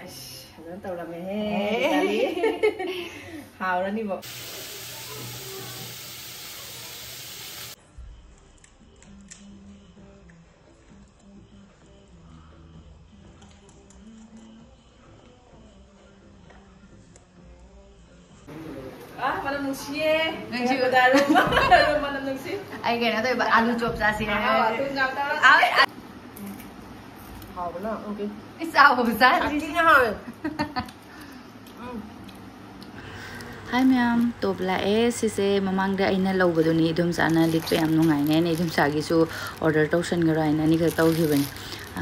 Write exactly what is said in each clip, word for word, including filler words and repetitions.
ꯑꯁ, ꯐꯖꯅ ꯇꯧꯔꯝꯃꯦꯍꯦ, ꯒꯥꯔꯤ꯫ ꯍꯥꯎꯔꯅꯤꯕꯣ꯫ ꯑꯥ, ꯃꯅꯝ ꯅꯨꯡꯁꯤꯌꯦ꯫ ꯅꯪꯁꯨ꯫ ꯉꯥꯏꯈꯣꯗ, ꯑꯔꯨꯝꯕ, ꯑꯔꯨꯝꯕ ꯃꯅꯝ ꯅꯨꯡꯁꯤ꯫ ꯑꯩ ꯀꯩꯅꯣ ꯇꯧꯕ, ꯑꯂꯨ ꯆꯣꯞ ꯆꯥꯁꯤ ꯑꯥ, ꯍꯥꯏꯔꯒ꯫ ꯑꯊꯨꯝ ꯌꯥꯛꯇ꯫ ꯑꯥ, ꯑꯥ꯫ ꯍꯥꯎꯕꯅ, ꯑꯣꯀꯦ꯫ ꯏꯁ, ꯆꯥꯎꯕ ꯆꯥꯗ꯭ꯔꯤ꯫ ꯁꯥꯊꯤꯅ ꯍꯥꯎꯋꯦ꯫ ꯎꯝ꯫ ꯍꯥꯏ ꯃꯌꯥꯝ, ꯇꯣꯞ ꯂꯥꯛꯑꯦ꯫ ꯁꯤꯁꯦ ꯃꯃꯥꯡꯗ ꯑꯩꯅ ꯂꯧꯕꯗꯨꯅꯤ, ꯏꯗꯣꯝꯆꯥꯅ ꯂꯤꯠꯄ ꯌꯥꯝ ꯅꯨꯡꯉꯥꯏꯅꯦꯅ ꯏꯗꯣꯝꯆꯥꯒꯤꯁꯨ order ꯇꯧꯁꯟꯈ꯭ꯔꯣ ꯍꯥꯏꯅ ꯑꯅꯤꯈꯛ ꯇꯧꯈꯤꯕꯅꯤ꯫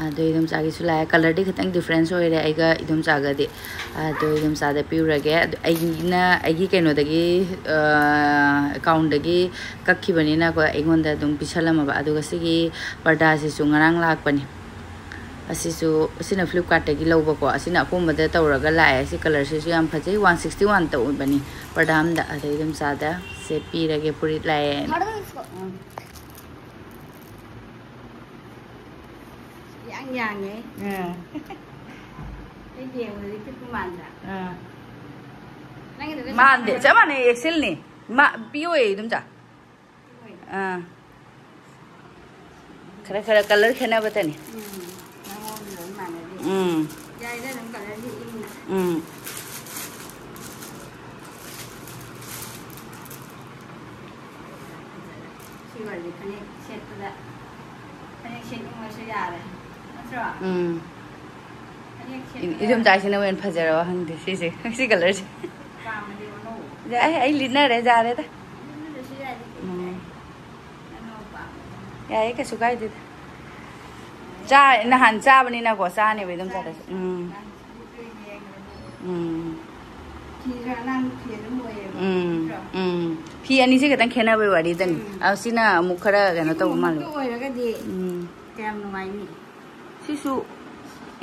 ꯑꯗꯣ ꯏꯗꯣꯝꯆꯥꯒꯤꯁꯨ ꯂꯥꯛꯑꯦ꯫ Colourꯗꯤ ꯈꯤꯇꯪ difference ꯑꯣꯏꯔꯦ ꯑꯩꯒ ꯏꯗꯣꯝꯆꯥꯒꯗꯤ꯫ ꯑꯗꯣ ꯏꯗꯣꯝꯆꯥꯗ ꯄꯤꯔꯨꯔꯒꯦ꯫ ꯑꯗꯣ ꯑꯩꯅ ꯑꯩꯒꯤ ꯀꯩꯅꯣꯗꯒꯤ, ꯑ, accountꯗꯒꯤ ꯀꯛꯈꯤꯕꯅꯤꯅꯀꯣ, ꯑꯩꯉꯣꯟꯗ ꯑꯗꯨꯝ ꯄꯤꯁꯜꯂꯝꯃꯕ꯫ ꯑꯗꯨꯒ ꯁꯤꯒꯤ ꯄꯔꯗꯥꯁꯤꯁꯨ ꯉꯔꯥꯡ ꯂꯥꯛꯄꯅꯤ꯫ ꯑꯁꯤꯁꯨ, ꯑꯁꯤꯅ Flipkartꯇꯒꯤ ꯂꯧꯕꯀꯣ꯫ ꯑꯁꯤꯅ ꯑꯄꯣꯝꯕꯗ ꯇꯧꯔꯒ ꯂꯥꯛꯑꯦ꯫ ꯁꯤ colourꯁꯤꯁꯨ ꯌꯥꯝ ꯐꯖꯩ꯫ One sixty one ꯇ ꯑꯣꯏꯕꯅꯤ꯫ ꯄꯔꯗꯥ ꯑꯝꯗ꯫ ꯑꯗꯩ ꯏꯗꯣꯝꯆꯥꯗ ꯁꯦ ꯄꯤꯔꯒꯦ, ꯐꯨꯔꯤꯠ ꯂꯥꯛꯑꯦꯅ꯫ ꯎꯝ꯫ ꯌꯥꯡ ꯌꯥꯡꯉꯦ꯫ ꯑꯥ꯫ ꯑꯩ ꯌꯦꯡꯕꯗꯗꯤ ꯄꯤꯛꯄ ꯃꯥꯟꯗ꯭ꯔꯥ? ꯑꯥ꯫ ꯅꯪꯒꯤꯗꯨꯒ ꯆꯞ ꯃꯥꯟꯗꯦ, ꯃꯥꯟꯅꯕ꯭ꯔꯥ? ꯆꯞ ꯃꯥꯟꯅꯩ, XLꯅꯤ꯫ ꯃꯥ, ꯄꯤꯌꯣꯌꯦ, ꯏꯗꯣꯝꯆꯥ꯫ ꯄꯤꯌꯣꯌꯦ꯫ ꯑꯥ꯫ ꯈꯔ ꯈꯔ colour ꯈꯦꯠꯅꯕꯇꯅꯤ꯫ ꯎꯝ꯫ ꯅꯪꯉꯣꯟꯗ ꯂꯣꯏ ꯃꯥꯟꯅꯗꯦ꯫ ꯎꯝ꯫ ꯌꯥꯏꯗ, ꯑꯗꯨꯝ colourꯗꯤ ꯏꯪꯅ꯫ ꯎꯝ꯫ ꯁꯤ ꯑꯣꯏꯔꯗꯤ ꯐꯅꯦꯛ ꯁꯦꯠꯄꯗ, ꯐꯅꯦꯛ ꯁꯦꯠꯅꯤꯡꯉꯁꯨ ꯌꯥꯔꯦ, ꯅꯠꯇ꯭ꯔꯣ? ꯎꯝ꯫ ꯐꯅꯦꯛ ꯏ-, ꯁꯦꯠꯄꯗ ꯏꯗꯣꯝꯆꯥꯁꯤꯅ ꯍꯦꯟꯅ ꯐꯖꯔꯕ ꯈꯪꯗꯦ ꯁꯤꯁꯦ, ꯁꯤ colourꯁꯦ꯫ ꯄꯥꯝꯃꯗꯤ ꯑꯣꯟꯅꯧ꯫ ꯌꯥꯏ, ꯑꯩ ꯂꯤꯠꯅꯔꯦ, ꯌꯥꯔꯦꯗ꯫ ꯂꯤꯠꯅꯗ꯭ꯔꯁꯨ ꯌꯥꯏꯗ, ꯀꯩ ꯎꯝ꯫ ꯀꯥꯏ? ꯅꯪꯅ ꯄꯥꯝꯕꯗꯣ꯫ ꯌꯥꯏꯌꯦ, ꯀꯩꯁꯨ ꯀꯥꯏꯗꯦꯗ꯫ ꯆꯥ-, ꯅꯍꯥꯟ ꯆꯥꯕꯅꯤꯅꯀꯣ, ꯆꯥꯅꯦꯕ ꯏꯗꯣꯝꯆꯥꯗꯁꯨ꯫ ꯎꯝ꯫ ꯎꯝ꯫ ꯐꯤꯁꯨ ꯑꯅꯥꯟꯕ ꯐꯤ ꯑꯗꯨꯝ ꯑꯣꯏꯌꯦꯕ, ꯎꯝ, ꯅꯠꯇ꯭ꯔꯣ? ꯎꯝ꯫ ꯐꯤ ꯑꯅꯤꯁꯦ ꯈꯤꯇꯪ ꯈꯦꯠꯅꯕꯩ ꯋꯥꯔꯤꯗꯅꯤ꯫ ꯎꯝ꯫ ꯑ, ꯁꯤꯅ ꯑꯃꯨꯛ ꯈꯔ ꯀꯩꯅꯣ ꯇꯧꯕ ꯃꯥꯜꯂꯦ꯫ ꯁꯤꯒꯨꯝꯕ ꯑꯣꯏꯔꯒꯗꯤ ꯎꯝ꯫ ꯀꯌꯥꯝ ꯅꯨꯡꯉꯥꯏꯅꯤ? ꯁꯤꯁꯨ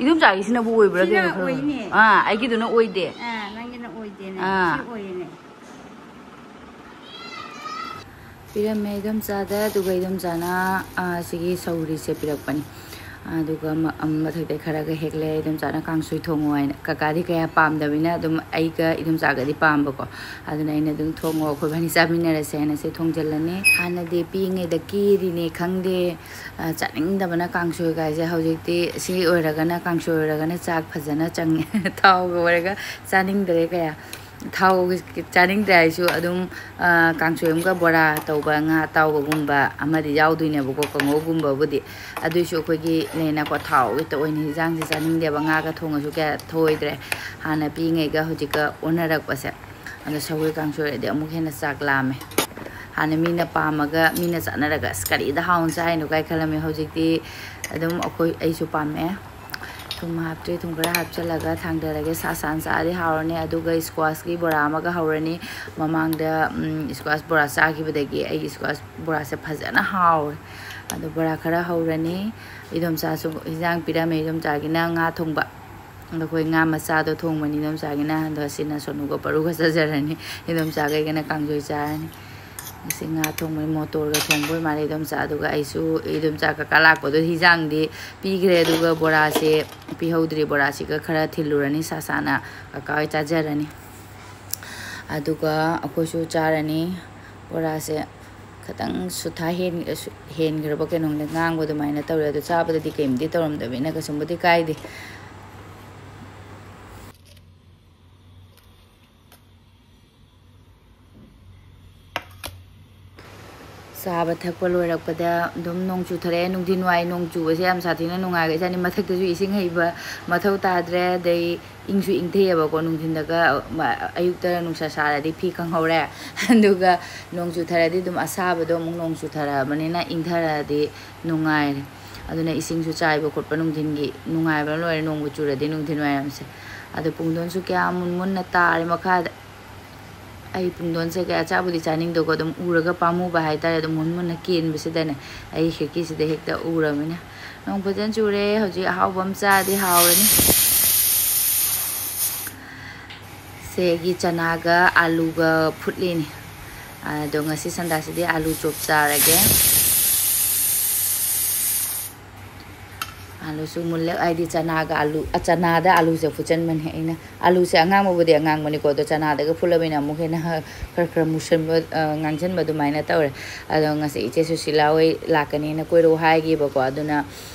ꯏꯗꯣꯝꯆꯥꯒꯤꯁꯤꯅꯕꯨ ꯑꯣꯏꯕ꯭ꯔꯥ ꯁꯤꯅ ꯀꯩꯅꯣ ꯈꯔ? ꯑꯣꯏꯅꯦ꯫ ꯑꯥ, ꯑꯩꯒꯤꯗꯨꯅ ꯑꯣꯏꯗꯦ꯫ ꯑꯥ, ꯅꯪꯒꯤꯅ ꯑꯣꯏꯗꯦꯅꯦ꯫ ꯑꯥ꯫ ꯁꯤ ꯑꯣꯏꯌꯦꯅꯦ꯫ ꯄꯤꯔꯝꯃꯦ ꯏꯗꯣꯝꯆꯥꯗ, ꯑꯗꯨꯒ ꯏꯗꯣꯝꯆꯥꯅ, ꯑꯥ, ꯁꯤꯒꯤ ꯁꯧꯒ꯭ꯔꯤꯁꯦ ꯄꯤꯔꯛꯄꯅꯤ꯫ ꯑꯗꯨꯒ ꯃ-, ꯑꯝ, ꯃꯊꯛꯇꯩ ꯈꯔꯒ ꯍꯦꯛꯂꯦ꯫ ꯏꯗꯣꯝꯆꯥꯅ ꯀꯥꯡꯁꯣꯏ ꯊꯣꯡꯉꯣ ꯍꯥꯏꯅ꯫ ꯀꯀꯥꯗꯤ ꯀꯌꯥ ꯄꯥꯝꯗꯕꯅꯤꯅ ꯑꯗꯨꯝ ꯑꯩꯒ ꯏꯗꯣꯝꯆꯥꯒꯗꯤ ꯄꯥꯝꯕꯀꯣ꯫ ꯑꯗꯨꯅ ꯑꯩꯅ ꯑꯗꯨꯝ ꯊꯣꯡꯉꯣ, ꯑꯩꯈꯣꯏ ꯏꯕꯥꯅꯤ ꯆꯥꯃꯤꯟꯅꯔꯁꯦ ꯍꯥꯏꯅ ꯁꯤ ꯊꯣꯡꯖꯤꯜꯂꯅꯤ꯫ ꯍꯥꯟꯅꯗꯤ ꯄꯤꯛꯏꯉꯩꯗ ꯀꯦꯔꯤꯅꯦ ꯈꯪꯗꯦ, ꯑ, ꯆꯥꯅꯤꯡꯗꯕꯅ ꯀꯥꯡꯁꯣꯏꯒꯥꯏꯁꯦ꯫ ꯍꯧꯖꯤꯛꯇꯤ ꯁꯤ ꯑꯣꯏꯔꯒꯅ, ꯀꯥꯡꯁꯣꯏ ꯑꯣꯏꯔꯒꯅ ꯆꯥꯛ ꯐꯖꯅ ꯆꯪꯉꯦ꯫ ꯊꯥꯎꯒ ꯑꯣꯏꯔꯒ ꯆꯥꯅꯤꯡꯗ꯭ꯔꯦ ꯀꯌꯥ꯫ ꯊꯥꯎ ꯆꯥꯅꯤꯡꯗ꯭ꯔꯦ ꯍꯥꯏꯁꯨ ꯑꯗꯨꯝ, ꯑ, ꯀꯥꯡꯁꯣꯏ ꯑꯃꯒ ꯕꯣꯔꯥ ꯇꯧꯕ, ꯉꯥ ꯑꯇꯥꯎꯕꯒꯨꯝꯕ ꯑꯃꯗꯤ ꯌꯥꯎꯗꯣꯏꯅꯦꯕꯀꯣ, ꯀꯥꯡꯉꯧꯒꯨꯝꯕꯕꯨꯗꯤ꯫ ꯑꯗꯨꯏꯁꯨ ꯑꯩꯈꯣꯏꯒꯤ ꯂꯩꯅꯀꯣ, ꯊꯥꯎ ꯍꯦꯛꯇ ꯑꯣꯏꯅ ꯍꯤꯟꯖꯥꯡꯁꯦ ꯆꯥꯅꯤꯡꯗꯦꯕ, ꯉꯥꯒ ꯊꯣꯡꯉꯁꯨ ꯀꯌꯥ ꯊꯧꯑꯣꯏꯗ꯭ꯔꯦ꯫ ꯍꯥꯟꯅ ꯄꯤꯛꯏꯉꯩꯒ ꯍꯧꯖꯤꯛꯀ ꯑꯣꯟꯅꯔꯛꯄꯁꯦ꯫ ꯑꯗꯣ ꯁꯧꯒ꯭ꯔꯤ ꯀꯥꯡꯁꯣꯏ ꯑꯣꯏꯔꯗꯤ ꯑꯃꯨꯛ ꯍꯦꯟꯅ ꯆꯥꯛ ꯂꯥꯝꯃꯦ꯫ ꯍꯥꯟꯅ ꯃꯤꯅ ꯄꯥꯝꯃꯒ, ꯃꯤꯅ ꯆꯥꯅꯔꯒ, "ꯑꯁ, ꯀꯔꯤꯗ ꯍꯥꯎꯅ ꯆꯥꯏꯅꯣ?" ꯀꯥꯏ ꯈꯜꯂꯝꯃꯦ꯫ ꯍꯧꯖꯤꯛꯇꯤ ꯑꯗꯨꯝ ꯑꯩꯈꯣꯏ, ꯑꯩꯁꯨ ꯄꯥꯝꯃꯛꯑꯦ꯫ ꯊꯨꯝ ꯍꯥꯞꯇ꯭ꯔꯤ, ꯊꯨꯝ ꯈꯔ ꯍꯥꯞꯆꯤꯜꯂꯒ ꯊꯥꯡꯗꯔꯒꯦ꯫ ꯁꯥ ꯁꯥꯅ ꯆꯥꯔꯗꯤ ꯍꯥꯎꯔꯅꯤ꯫ ꯑꯗꯨꯒ squash ꯀꯤ ꯕꯣꯔꯥ ꯑꯃꯒ ꯍꯧꯔꯅꯤ꯫ ꯃꯃꯥꯡꯗ, ꯎꯝ, squash ꯕꯣꯔꯥ ꯆꯥꯈꯤꯕꯗꯒꯤ ꯑꯩꯒꯤ squash ꯕꯣꯔꯥꯁꯦ ꯐꯖꯅ ꯍꯥꯎꯔꯦ꯫ ꯑꯗꯣ ꯕꯣꯔꯥ ꯈꯔ ꯍꯧꯔꯅꯤ꯫ ꯏꯗꯣꯝꯆꯥꯁꯨ ꯍꯤꯟꯖꯥꯡ ꯄꯤꯔꯝꯃꯦ꯫ ꯏꯗꯣꯝꯆꯥꯒꯤꯅ ꯉꯥ ꯊꯣꯡꯕ꯫ ꯑꯗꯣ ꯑꯩꯈꯣꯏ ꯉꯥ ꯃꯆꯥꯗꯣ ꯊꯣꯡꯕꯅꯤ ꯏꯗꯣꯝꯆꯥꯒꯤꯅ꯫ ꯑꯗꯣ ꯑꯁꯤꯅ ꯁꯣꯅꯨꯒ ꯄꯔꯨꯒ ꯆꯥꯖꯔꯅꯤ꯫ ꯏꯗꯣꯝꯆꯥꯒ ꯑꯩꯒꯅ ꯀꯥꯡꯁꯣꯏ ꯆꯥꯔꯅꯤ꯫ ꯑꯁꯤ ꯉꯥ ꯊꯣꯡꯕꯅꯤ, ꯃꯣꯇꯣꯔꯒ ꯊꯣꯡꯕ ꯑꯣꯏ ꯃꯥꯜꯂꯦ ꯏꯗꯣꯝꯆꯥ꯫ ꯑꯗꯨꯒ ꯑꯩꯁꯨ ꯏꯗꯣꯝꯆꯥ ꯀꯀꯥ ꯂꯥꯛꯄꯗꯣ ꯍꯤꯟꯖꯥꯡꯗꯤ ꯄꯤꯈ꯭ꯔꯦ꯫ ꯑꯗꯨꯒ ꯕꯣꯔꯥꯁꯦ ꯄꯤꯍꯧꯗ꯭ꯔꯤ꯫ ꯕꯣꯔꯥꯁꯤꯒ ꯈꯔ ꯊꯤꯜꯂꯨꯔꯅꯤ ꯁꯥ ꯁꯥꯅ꯫ ꯀꯀꯥ ꯍꯣꯏ ꯆꯥꯖꯔꯅꯤ꯫ ꯑꯗꯨꯒ ꯑꯩꯈꯣꯏꯁꯨ ꯆꯥꯔꯅꯤ꯫ ꯕꯣꯔꯥꯁꯦ ꯈꯤꯇꯪ ꯁꯨꯊꯥ ꯍꯦꯟ-, ꯁꯨ-, ꯍꯦꯟꯈ꯭ꯔꯕ ꯀꯩꯅꯣꯝꯗ ꯉꯥꯡꯕ ꯑꯗꯨꯃꯥꯏꯅ ꯇꯧꯔꯦ꯫ ꯑꯗꯣ ꯆꯥꯕꯗꯗꯤ ꯀꯩꯝꯇ ꯇꯧꯔꯝꯗꯕꯅꯤꯅ ꯀꯩꯁꯨꯝꯕꯨꯗꯤ ꯀꯥꯏꯗꯦ꯫ ꯆꯥꯕ ꯊꯛꯄ ꯂꯣꯏꯔꯛꯄꯗ ꯑꯗꯨꯝ ꯅꯣꯡ ꯆꯨꯊꯔꯛꯑꯦ꯫ ꯅꯨꯡꯊꯤꯟ ꯋꯥꯏ ꯅꯣꯡ ꯆꯨꯕꯁꯦ ꯌꯥꯝ ꯁꯥꯊꯤꯅ ꯅꯨꯡꯉꯥꯏꯈ꯭ꯔꯖꯥꯠꯅꯤ꯫ ꯃꯊꯛꯇꯁꯨ ꯏꯁꯤꯡ ꯍꯩꯕ ꯃꯊꯧ ꯇꯥꯗ꯭ꯔꯦ꯫ ꯑꯗꯩ ꯏꯪꯁꯨ ꯏꯪꯊꯩꯑꯕꯀꯣ ꯅꯨꯡꯊꯤꯟꯗꯒ, ꯃ-, ꯑꯌꯨꯛꯇ ꯅꯨꯡꯁꯥ ꯁꯥꯔꯗꯤ ꯐꯤ ꯈꯪꯍꯧꯔꯦ꯫ ꯑꯗꯨꯒ ꯅꯣꯡ ꯆꯨꯊꯔꯗꯤ ꯑꯗꯨꯝ ꯑꯁꯥꯕꯗꯣ ꯑꯃꯨꯛ ꯅꯣꯡ ꯆꯨꯊꯔꯛꯑꯕꯅꯤꯅ ꯏꯪꯊꯔꯛꯑꯗꯤ ꯅꯨꯡꯉꯥꯏꯔꯦ꯫ ꯑꯗꯨꯅ ꯏꯁꯤꯡꯁꯨ ꯆꯥꯏꯕ ꯈꯣꯠꯄ ꯅꯨꯡꯊꯤꯟꯒꯤ ꯅꯨꯡꯉꯥꯏꯕꯅ ꯂꯣꯏꯔꯦ, ꯅꯣꯡꯕꯨ ꯆꯨꯔꯗꯤ ꯅꯨꯡꯊꯤꯟ ꯋꯥꯏꯔꯝꯁꯦ꯫ ꯑꯗꯣ ꯄꯨꯡꯗꯣꯟꯁꯨ ꯀꯌꯥ ꯃꯨꯟ ꯃꯨꯟꯅ ꯇꯥꯔꯦ ꯃꯈꯥꯗ꯫ ꯑꯩ ꯄꯨꯡꯗꯣꯟꯁꯦ ꯀꯌꯥ ꯆꯥꯕꯨꯗꯤ ꯆꯥꯅꯤꯡꯗꯦꯀꯣ, ꯑꯗꯨꯝ ꯎꯔꯒ ꯄꯥꯝꯃꯨꯕ ꯍꯥꯏꯇꯥꯔꯦ꯫ ꯑꯗꯨꯝ ꯃꯨꯟ ꯃꯨꯟꯅ ꯀꯦꯟꯕꯁꯤꯗꯅꯦ ꯑꯩ ꯈꯤꯔꯀꯤꯁꯤꯗ ꯍꯦꯛꯇ ꯎꯔꯕꯅꯤꯅ꯫ ꯅꯣꯡ ꯐꯖꯅ ꯆꯨꯔꯦ꯫ ꯍꯧꯖꯤꯛ ꯑꯍꯥꯎꯕ ꯑꯃ ꯆꯥꯔꯗꯤ ꯍꯥꯎꯔꯅꯤ꯫ ꯁꯦ ꯑꯩꯒꯤ ꯆꯅꯥꯒ ꯑꯥꯂꯨꯒ ꯐꯨꯠꯂꯤꯅꯤ꯫ ꯑꯗꯣ ꯉꯁꯤ ꯁꯟꯗꯥꯁꯤꯗꯤ ꯑꯥꯂꯨ ꯆꯣꯞ ꯆꯥꯔꯒꯦ꯫ ꯑꯂꯨꯁꯨ ꯃꯨꯜꯂꯦ, ꯍꯥꯏꯗꯤ ꯆꯅꯥꯒ ꯑꯂꯨ, ꯑ, ꯆꯅꯥꯗ ꯑꯂꯨꯁꯦ ꯐꯨꯠꯆꯟꯕꯅꯦ ꯑꯩꯅ꯫ ꯑꯂꯨꯁꯦ ꯑꯉꯥꯡꯕꯕꯨꯗꯤ ꯑꯉꯥꯡꯕꯅꯤꯀꯣ, ꯑꯗꯣ ꯆꯅꯥꯗꯒ ꯐꯨꯠꯂꯕꯅꯤꯅ ꯑꯃꯨꯛ ꯍꯦꯟꯅ ꯈꯔ ꯈꯔ ꯃꯨꯁꯟꯕ, ꯑ, ꯉꯥꯡꯁꯟꯕ ꯑꯗꯨꯃꯥꯏꯅ ꯇꯧꯔꯦ꯫ ꯑꯗꯣ ꯉꯁꯤ ꯏꯆꯦ ꯁꯨꯁꯤꯂꯥ ꯍꯣꯏ ꯂꯥꯛꯀꯅꯤꯅ ꯀꯣꯏꯔꯛꯑꯣ ꯍꯥꯏꯈꯤꯕꯀꯣ, ꯑꯗꯨꯅ,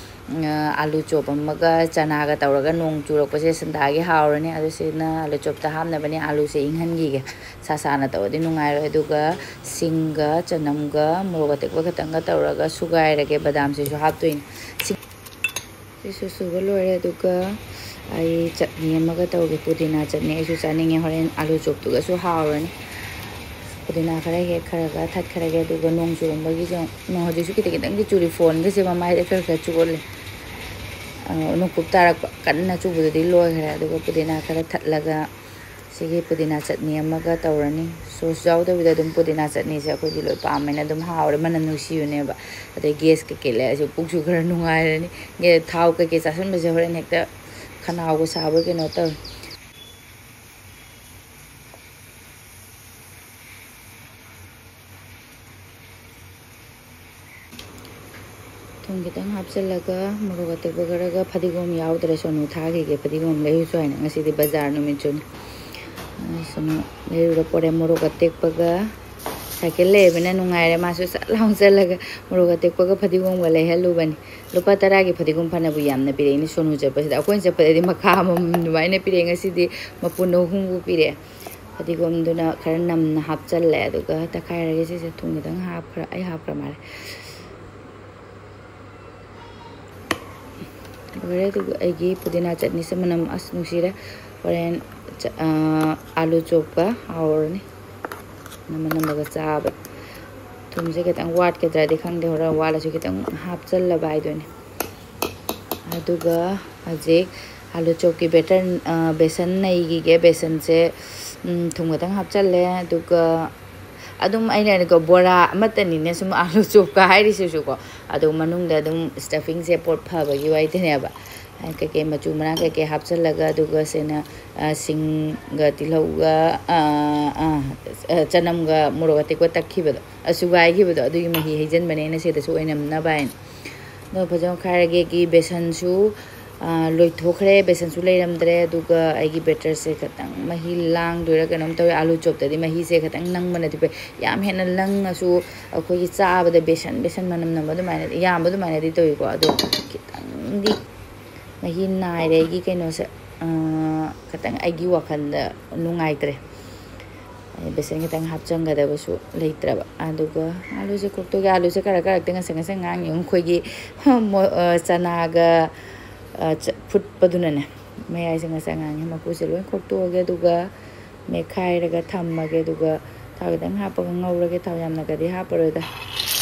ꯑ, ꯑꯂꯨ ꯆꯣꯞ ꯑꯃꯒ ꯆꯅꯥꯒ ꯇꯧꯔꯒ ꯅꯣꯡ ꯆꯨꯔꯛꯄꯁꯦ ꯁꯟꯗꯥꯒꯤ ꯍꯥꯎꯔꯅꯤ꯫ ꯑꯗꯨ ꯁꯤꯅ ꯑꯂꯨ ꯆꯣꯞꯇ ꯍꯥꯞꯅꯕꯅꯦ꯫ ꯑꯂꯨꯁꯦ ꯏꯪꯍꯟꯈꯤꯒꯦ, ꯁꯥ ꯁꯥꯅ ꯇꯧꯔꯗꯤ ꯅꯨꯡꯉꯥꯏꯔꯣꯏ꯫ ꯑꯗꯨꯒ ꯁꯤꯡꯒ ꯆꯅꯝꯒ ꯃꯣꯔꯣꯛ ꯑꯇꯦꯛꯄ ꯈꯛꯇꯪꯒ ꯇꯧꯔꯒ ꯁꯨꯒꯥꯏꯔꯒꯦ꯫ ꯕꯗꯥꯝꯁꯤꯁꯨ ꯍꯥꯞꯇꯣꯏꯅꯤ꯫ ꯁꯤꯡ-, ꯁꯤꯁꯨ ꯁꯨꯕ ꯂꯣꯏꯔꯦ꯫ ꯑꯗꯨꯒ ꯑꯩ ꯆꯠꯅꯤ ꯑꯃꯒ ꯇꯧꯒꯦ, ꯄꯨꯗꯤꯅꯥ ꯆꯠꯅꯤ꯫ ꯑꯩꯁꯨ ꯆꯥꯅꯤꯡꯉꯦ, ꯍꯣꯔꯦꯟ ꯑꯂꯨ ꯆꯣꯞꯇꯨꯒꯁꯨ ꯍꯥꯎꯔꯅꯤ꯫ ꯄꯨꯗꯤꯅꯥ ꯈꯔ ꯍꯦꯛꯈ꯭ꯔꯒ ꯊꯠꯈ꯭ꯔꯒꯦ꯫ ꯑꯗꯨꯒ ꯅꯣꯡ ꯆꯨꯔꯝꯕꯒꯤꯁꯨ, ꯅꯣꯡ ꯍꯧꯖꯤꯛꯁꯨ ꯈꯤꯇꯪ ꯈꯤꯇꯪꯗꯤ ꯆꯨꯔꯤ, ꯐꯣꯟꯒꯁꯦ ꯃꯃꯥꯏꯗ ꯈꯔ ꯈꯔ ꯆꯣꯠꯂꯦ꯫ ꯑ, ꯅꯣꯡꯀꯨꯞ ꯇꯥꯔꯛꯄ ꯀꯟꯅ ꯆꯨꯕꯗꯨꯗꯤ ꯂꯣꯏꯈ꯭ꯔꯦ꯫ ꯑꯗꯨꯒ ꯄꯨꯗꯤꯅꯥ ꯈꯔ ꯊꯠꯂꯒ ꯁꯤꯒꯤ ꯄꯨꯗꯤꯅꯥ ꯆꯠꯅꯤ ꯑꯃꯒ ꯇꯧꯔꯅꯤ꯫ ꯁꯣꯁ ꯌꯥꯎꯗꯕꯤꯗ ꯑꯗꯨꯝ ꯄꯨꯗꯤꯅꯥ ꯆꯠꯅꯤꯁꯦ ꯑꯩꯈꯣꯏꯗꯤ ꯂꯣꯏ ꯄꯥꯝꯃꯦꯅ ꯑꯗꯨꯝ ꯍꯥꯎꯔꯦ, ꯃꯅꯝ ꯅꯨꯡꯁꯤꯕꯅꯦꯕ꯫ ꯑꯗꯩ ꯒꯦꯁ ꯀꯩꯀꯩ ꯂꯩꯔꯁꯨ ꯄꯨꯛꯁꯨ ꯈꯔ ꯅꯨꯡꯉꯥꯏꯔꯅꯤ꯫ ꯒꯦ-, ꯊꯥꯎ ꯀꯩꯀꯩ ꯆꯥꯁꯤꯟꯕꯁꯦ ꯍꯣꯔꯦꯟ ꯍꯦꯛꯇ ꯈꯅꯥꯎꯒ ꯁꯥꯕ ꯀꯩꯅꯣ ꯇꯧꯋꯤ꯫ ꯊꯨꯝ ꯈꯤꯇꯪ ꯍꯥꯞꯆꯤꯜꯂꯒ ꯃꯣꯔꯣꯛ ꯑꯇꯦꯛꯄ ꯈꯔꯒ, ꯐꯗꯤꯒꯣꯝ ꯌꯥꯎꯗ꯭ꯔꯦ, ꯁꯣꯅꯨ ꯊꯥꯈꯤꯒꯦ, ꯐꯗꯤꯒꯣꯝ ꯂꯩꯔꯨꯆꯣ ꯍꯥꯏꯅ꯫ ꯉꯁꯤꯗꯤ ꯕꯖꯥꯔ ꯅꯨꯃꯤꯠꯁꯨꯅꯤ꯫ ꯑ, ꯁꯣꯅꯨ ꯂꯩꯔꯨꯔ ꯄꯣꯔꯦ꯫ ꯃꯣꯔꯣꯛ ꯑꯇꯦꯛꯄꯒ, ꯁꯥꯏꯀꯜ ꯂꯩꯔꯕꯅꯤꯅ ꯅꯨꯡꯉꯥꯏꯔꯦ, ꯃꯥꯁꯨ ꯁꯠ ꯂꯥꯎꯅ ꯆꯠꯂꯒ ꯃꯣꯔꯣꯛ ꯑꯇꯦꯛꯄꯒ ꯐꯗꯤꯒꯣꯝꯒ ꯂꯩꯍꯜꯂꯨꯕꯅꯤ꯫ ꯂꯨꯄꯥ ꯇꯔꯥꯒꯤ ꯐꯗꯤꯒꯣꯝ ꯐꯅꯕꯨ ꯌꯥꯝꯅ ꯄꯤꯔꯛꯏꯅꯤ ꯁꯣꯅꯨ ꯆꯠꯄꯁꯤꯗ꯫ ꯑꯩꯈꯣꯏꯅ ꯆꯠꯄꯗꯗꯤ ꯃꯈꯥ ꯑꯃꯃꯝ ꯑꯗꯨꯃꯥꯏꯅ ꯄꯤꯔꯛꯑꯦ, ꯉꯁꯤꯗꯤ ꯃꯄꯨꯟ ꯑꯍꯨꯝꯕꯨ ꯄꯤꯔꯛꯑꯦ꯫ ꯐꯗꯤꯒꯣꯝꯗꯨꯅ ꯈꯔ ꯅꯝꯅ ꯍꯥꯞꯆꯜꯂꯦ꯫ ꯑꯗꯨꯒ ꯇꯛꯈꯥꯏꯔꯒꯦ ꯁꯤꯁꯦ꯫ ꯊꯨꯝ ꯈꯤꯇꯪ ꯍꯥꯞꯈ꯭ꯔ, ꯑꯩ ꯍꯥꯞꯈ꯭ꯔ ꯃꯥꯜꯂꯦ꯫ ꯂꯣꯏꯔꯦ꯫ ꯑꯗꯨꯒ ꯑꯩꯒꯤ ꯄꯨꯗꯤꯅꯥ ꯆꯠꯅꯤꯁꯦ ꯃꯅꯝ ꯑꯁ ꯅꯨꯡꯁꯤꯔꯦ꯫ ꯍꯣꯔꯦꯟ ꯆ-, ꯑ, ꯑꯥꯂꯨ ꯆꯣꯞꯀ ꯍꯥꯎꯔꯅꯤ꯫ ꯅꯝꯃ ꯅꯝꯃꯒ ꯆꯥꯕ꯫ ꯊꯨꯝꯁꯦ ꯈꯤꯇꯪ ꯋꯥꯠꯀꯗ꯭ꯔꯗꯤ ꯈꯪꯗꯦ, ꯍꯣꯔꯦꯟ ꯋꯥꯠꯂꯁꯨ ꯈꯤꯇꯪ ꯍꯥꯞꯆꯜꯂꯕ ꯍꯥꯏꯗꯨꯅꯤ꯫ ꯑꯗꯨꯒ ꯍꯧꯖꯤꯛ ꯑꯥꯂꯨ ꯆꯣꯞꯀꯤ ꯕꯦꯇꯔ, ꯑ, ꯕꯦꯁꯟ ꯅꯩꯈꯤꯒꯦ꯫ ꯕꯦꯁꯟꯁꯦ, ꯎꯝ, ꯊꯨꯝ ꯈꯤꯇꯪ ꯍꯥꯞꯆꯜꯂꯦ꯫ ꯑꯗꯨꯒ ꯑꯗꯨꯝ ꯑꯩꯅꯀꯣ, ꯕꯣꯔꯥ ꯑꯃꯠꯇꯅꯤꯅꯦ ꯁꯨꯝ ꯑꯥꯂꯨ ꯆꯣꯞꯀ ꯍꯥꯏꯔꯤꯁꯤꯁꯨꯀꯣ꯫ ꯑꯗꯣ ꯃꯅꯨꯡꯗ ꯑꯗꯨꯝ ꯁ꯭ꯇꯐꯤꯡꯁꯦ ꯄꯣꯠ ꯐꯕꯒꯤ ꯋꯥꯔꯤꯗꯅꯦꯕ꯫ ꯀꯩꯀꯩ ꯃꯆꯨ ꯃꯔꯥꯡ ꯀꯩꯀꯩ ꯍꯥꯞꯆꯜꯂꯒ, ꯑꯗꯨꯒ ꯁꯤꯅ, ꯑ, ꯁꯤꯡꯒ ꯇꯤꯜꯍꯧꯒ, ꯑ, ꯑ, ꯑ, ꯆꯅꯝꯒ ꯃꯣꯔꯣꯛ ꯑꯇꯦꯛꯄ ꯇꯛꯈꯤꯕꯗꯣ, ꯑ, ꯁꯨꯒꯥꯏꯈꯤꯕꯗꯣ, ꯑꯗꯨꯒꯤ ꯃꯍꯤ ꯍꯩꯖꯤꯟꯕꯅꯦ ꯑꯩꯅ ꯁꯤꯗꯁꯨ ꯑꯣꯏꯅꯝꯅꯕ ꯍꯥꯏꯅ꯫ ꯑꯗꯣ ꯐꯖꯅ ꯈꯥꯏꯔꯒꯦ꯫ ꯒꯤ ꯕꯦꯁꯟꯁꯨ, ꯑ, ꯂꯣꯏꯊꯣꯛꯈ꯭ꯔꯦ, ꯕꯦꯁꯟꯁꯨ ꯂꯩꯔꯝꯗ꯭ꯔꯦ꯫ ꯑꯗꯨꯒ ꯑꯩꯒꯤ ꯕꯦꯇꯔꯁꯦ ꯈꯤꯇꯪ ꯃꯍꯤ ꯂꯥꯡꯗꯣꯏꯔꯥ ꯀꯩꯅꯣꯝ ꯇꯧꯋꯦ꯫ ꯑꯥꯂꯨ ꯆꯣꯞꯇꯗꯤ ꯃꯍꯤꯁꯦ ꯈꯤꯇꯪ ꯅꯪꯕꯅꯗꯤ ꯐꯩ꯫ ꯌꯥꯝ ꯍꯦꯟꯅ ꯂꯪꯉꯁꯨ ꯑꯩꯈꯣꯏꯒꯤ ꯆꯥꯕꯗ ꯕꯦꯁꯟ, ꯕꯦꯁꯟ ꯃꯅꯝ ꯅꯝꯕ ꯑꯗꯨꯃꯥꯏꯅ, ꯌꯥꯝꯕ ꯑꯗꯨꯃꯥꯏꯅꯗꯤ ꯇꯧꯋꯤꯀꯣ꯫ ꯑꯗꯣ ꯈꯤꯇꯪꯗꯤ ꯃꯍꯤ ꯅꯥꯏꯔꯦ ꯑꯩꯒꯤ ꯀꯩꯅꯣꯁꯦ, ꯑ, ꯈꯤꯇꯪ ꯑꯩꯒꯤ ꯋꯥꯈꯜꯗ ꯅꯨꯡꯉꯥꯏꯇ꯭ꯔꯦ꯫ ꯑꯩ ꯕꯦꯁꯟ ꯈꯤꯇꯪ ꯍꯥꯞꯆꯤꯟꯒꯗꯕꯁꯨ ꯂꯩꯇ꯭ꯔꯕ꯫ ꯑꯗꯨꯒ ꯑꯥꯂꯨꯁꯦ ꯀꯣꯛꯇꯣꯛꯑꯒꯦ꯫ ꯑꯥꯂꯨꯁꯦ ꯀꯔꯛ ꯀꯔꯛꯇ ꯉꯁꯪ ꯉꯁꯪ ꯉꯥꯡꯉꯤ꯫ ꯑꯩꯈꯣꯏꯒꯤ ꯃꯣ-, ꯑ, ꯆꯅꯥꯒ, ꯑ, ꯆ-, ꯐꯨꯠꯄꯗꯨꯅꯅꯦ, ꯃꯌꯥꯏꯁꯦ ꯉꯁꯪ ꯉꯥꯡꯉꯤ꯫ ꯃꯀꯨꯁꯦ ꯂꯣꯏ ꯀꯣꯛꯇꯣꯛꯑꯒꯦ꯫ ꯑꯗꯨꯒ ꯃꯦꯠꯈꯥꯏꯔꯒ ꯊꯝꯃꯒꯦ꯫ ꯑꯗꯨꯒ ꯊꯥꯎ ꯈꯤꯇꯪ ꯍꯥꯞꯄꯒ ꯉꯧꯔꯒꯦ꯫ ꯊꯥꯎ ꯌꯥꯝꯅꯒꯗꯤ ꯍꯥꯞꯄꯔꯣꯏꯗ꯫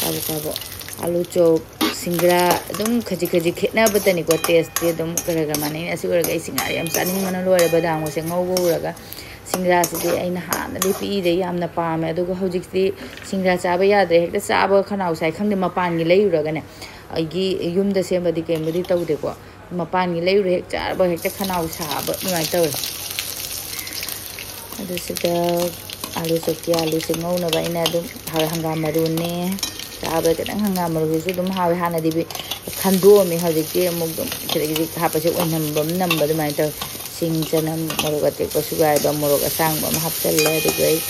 ꯀꯥꯕꯛ ꯀꯥꯕꯛ꯫ ꯑꯥꯂꯨ ꯆꯣꯞ, ꯁꯤꯡꯒ꯭ꯔꯥ, ꯑꯗꯨꯝ ꯈꯖꯤꯛ ꯈꯖꯤꯛ ꯈꯦꯠꯅꯕꯇꯅꯤꯀꯣ꯫ ꯇꯦꯁꯇꯤ ꯑꯗꯨꯝ ꯈꯔ ꯈꯔ ꯃꯥꯟꯅꯩ꯫ ꯑꯁꯤ ꯑꯣꯏꯔꯒ ꯑꯩ ꯁꯤꯡꯒ꯭ꯔꯥ ꯌꯥꯝ ꯆꯥꯅꯤꯡꯕꯅ ꯂꯣꯏꯔꯦ꯫ ꯕꯗꯥꯝꯒꯁꯦ ꯉꯧꯕ ꯎꯔꯒ꯫ ꯁꯤꯡꯒ꯭ꯔꯥꯁꯤꯗꯤ ꯑꯩꯅ ꯍꯥꯟꯅꯗꯤ ꯄꯤꯛꯏꯗꯩ ꯌꯥꯝꯅ ꯄꯥꯝꯃꯦ꯫ ꯑꯗꯨꯒ ꯍꯧꯖꯤꯛꯇꯤ ꯁꯤꯡꯒ꯭ꯔꯥ ꯆꯥꯕ ꯌꯥꯗ꯭ꯔꯦ꯫ ꯍꯦꯛꯇ ꯆꯥꯕ ꯈꯅꯥꯎ ꯁꯥꯏ꯫ ꯈꯪꯗꯦ, ꯃꯄꯥꯟꯒꯤ ꯂꯩꯔꯨꯔꯒꯅꯦ꯫ ꯑꯩꯒꯤ ꯌꯨꯝꯗ ꯁꯦꯝꯕꯗꯤ ꯀꯩꯝꯕꯨꯗꯤ ꯇꯧꯗꯦꯀꯣ꯫ ꯃꯄꯥꯟꯒꯤ ꯂꯩꯔꯨꯔꯦ ꯍꯦꯛ ꯆꯥꯔꯕ ꯍꯦꯛꯇ ꯈꯅꯥꯎ ꯁꯥꯕ ꯑꯗꯨꯃꯥꯏꯅ ꯇꯧꯋꯦ꯫ ꯑꯗꯨꯁꯤꯗ ꯑꯥꯂꯨ ꯆꯣꯞꯀꯤ ꯑꯥꯂꯨꯁꯦ ꯉꯧꯅꯕ ꯑꯩꯅ ꯑꯗꯨꯝ ꯍ-, ꯍꯪꯒꯥꯝ ꯃꯔꯨꯅꯦ꯫ ꯆꯥꯕꯗ ꯈꯤꯇꯪ ꯍꯪꯒꯥꯝ ꯃꯔꯨꯁꯤꯁꯨ ꯑꯗꯨꯝ ꯍꯥꯎꯋꯦ꯫ ꯍꯥꯟꯅꯗꯤ ꯕꯤ-, ꯈꯟꯗꯣꯛꯑꯝꯃꯤ꯫ ꯍꯧꯖꯤꯛꯇꯤ ꯑꯃꯨꯛ ꯑꯗꯨꯝ ꯈꯤꯇꯪ ꯈꯤꯇꯪ ꯍꯥꯞꯄꯁꯦ ꯑꯣꯏꯅꯝꯕ ꯑꯃ ꯅꯝꯕ ꯑꯗꯨꯃꯥꯏꯅ ꯇꯧꯋꯦ꯫ ꯁꯤꯡ, ꯆꯅꯝ, ꯃꯣꯔꯣꯛ ꯑꯇꯦꯛꯄ ꯁꯨꯒꯥꯏꯕ, ꯃꯣꯔꯣꯛ ꯑꯁꯥꯡꯕ ꯑꯃ ꯍꯥꯞꯆꯜꯂꯦ꯫ ꯑꯗꯨꯒ ꯑꯩ,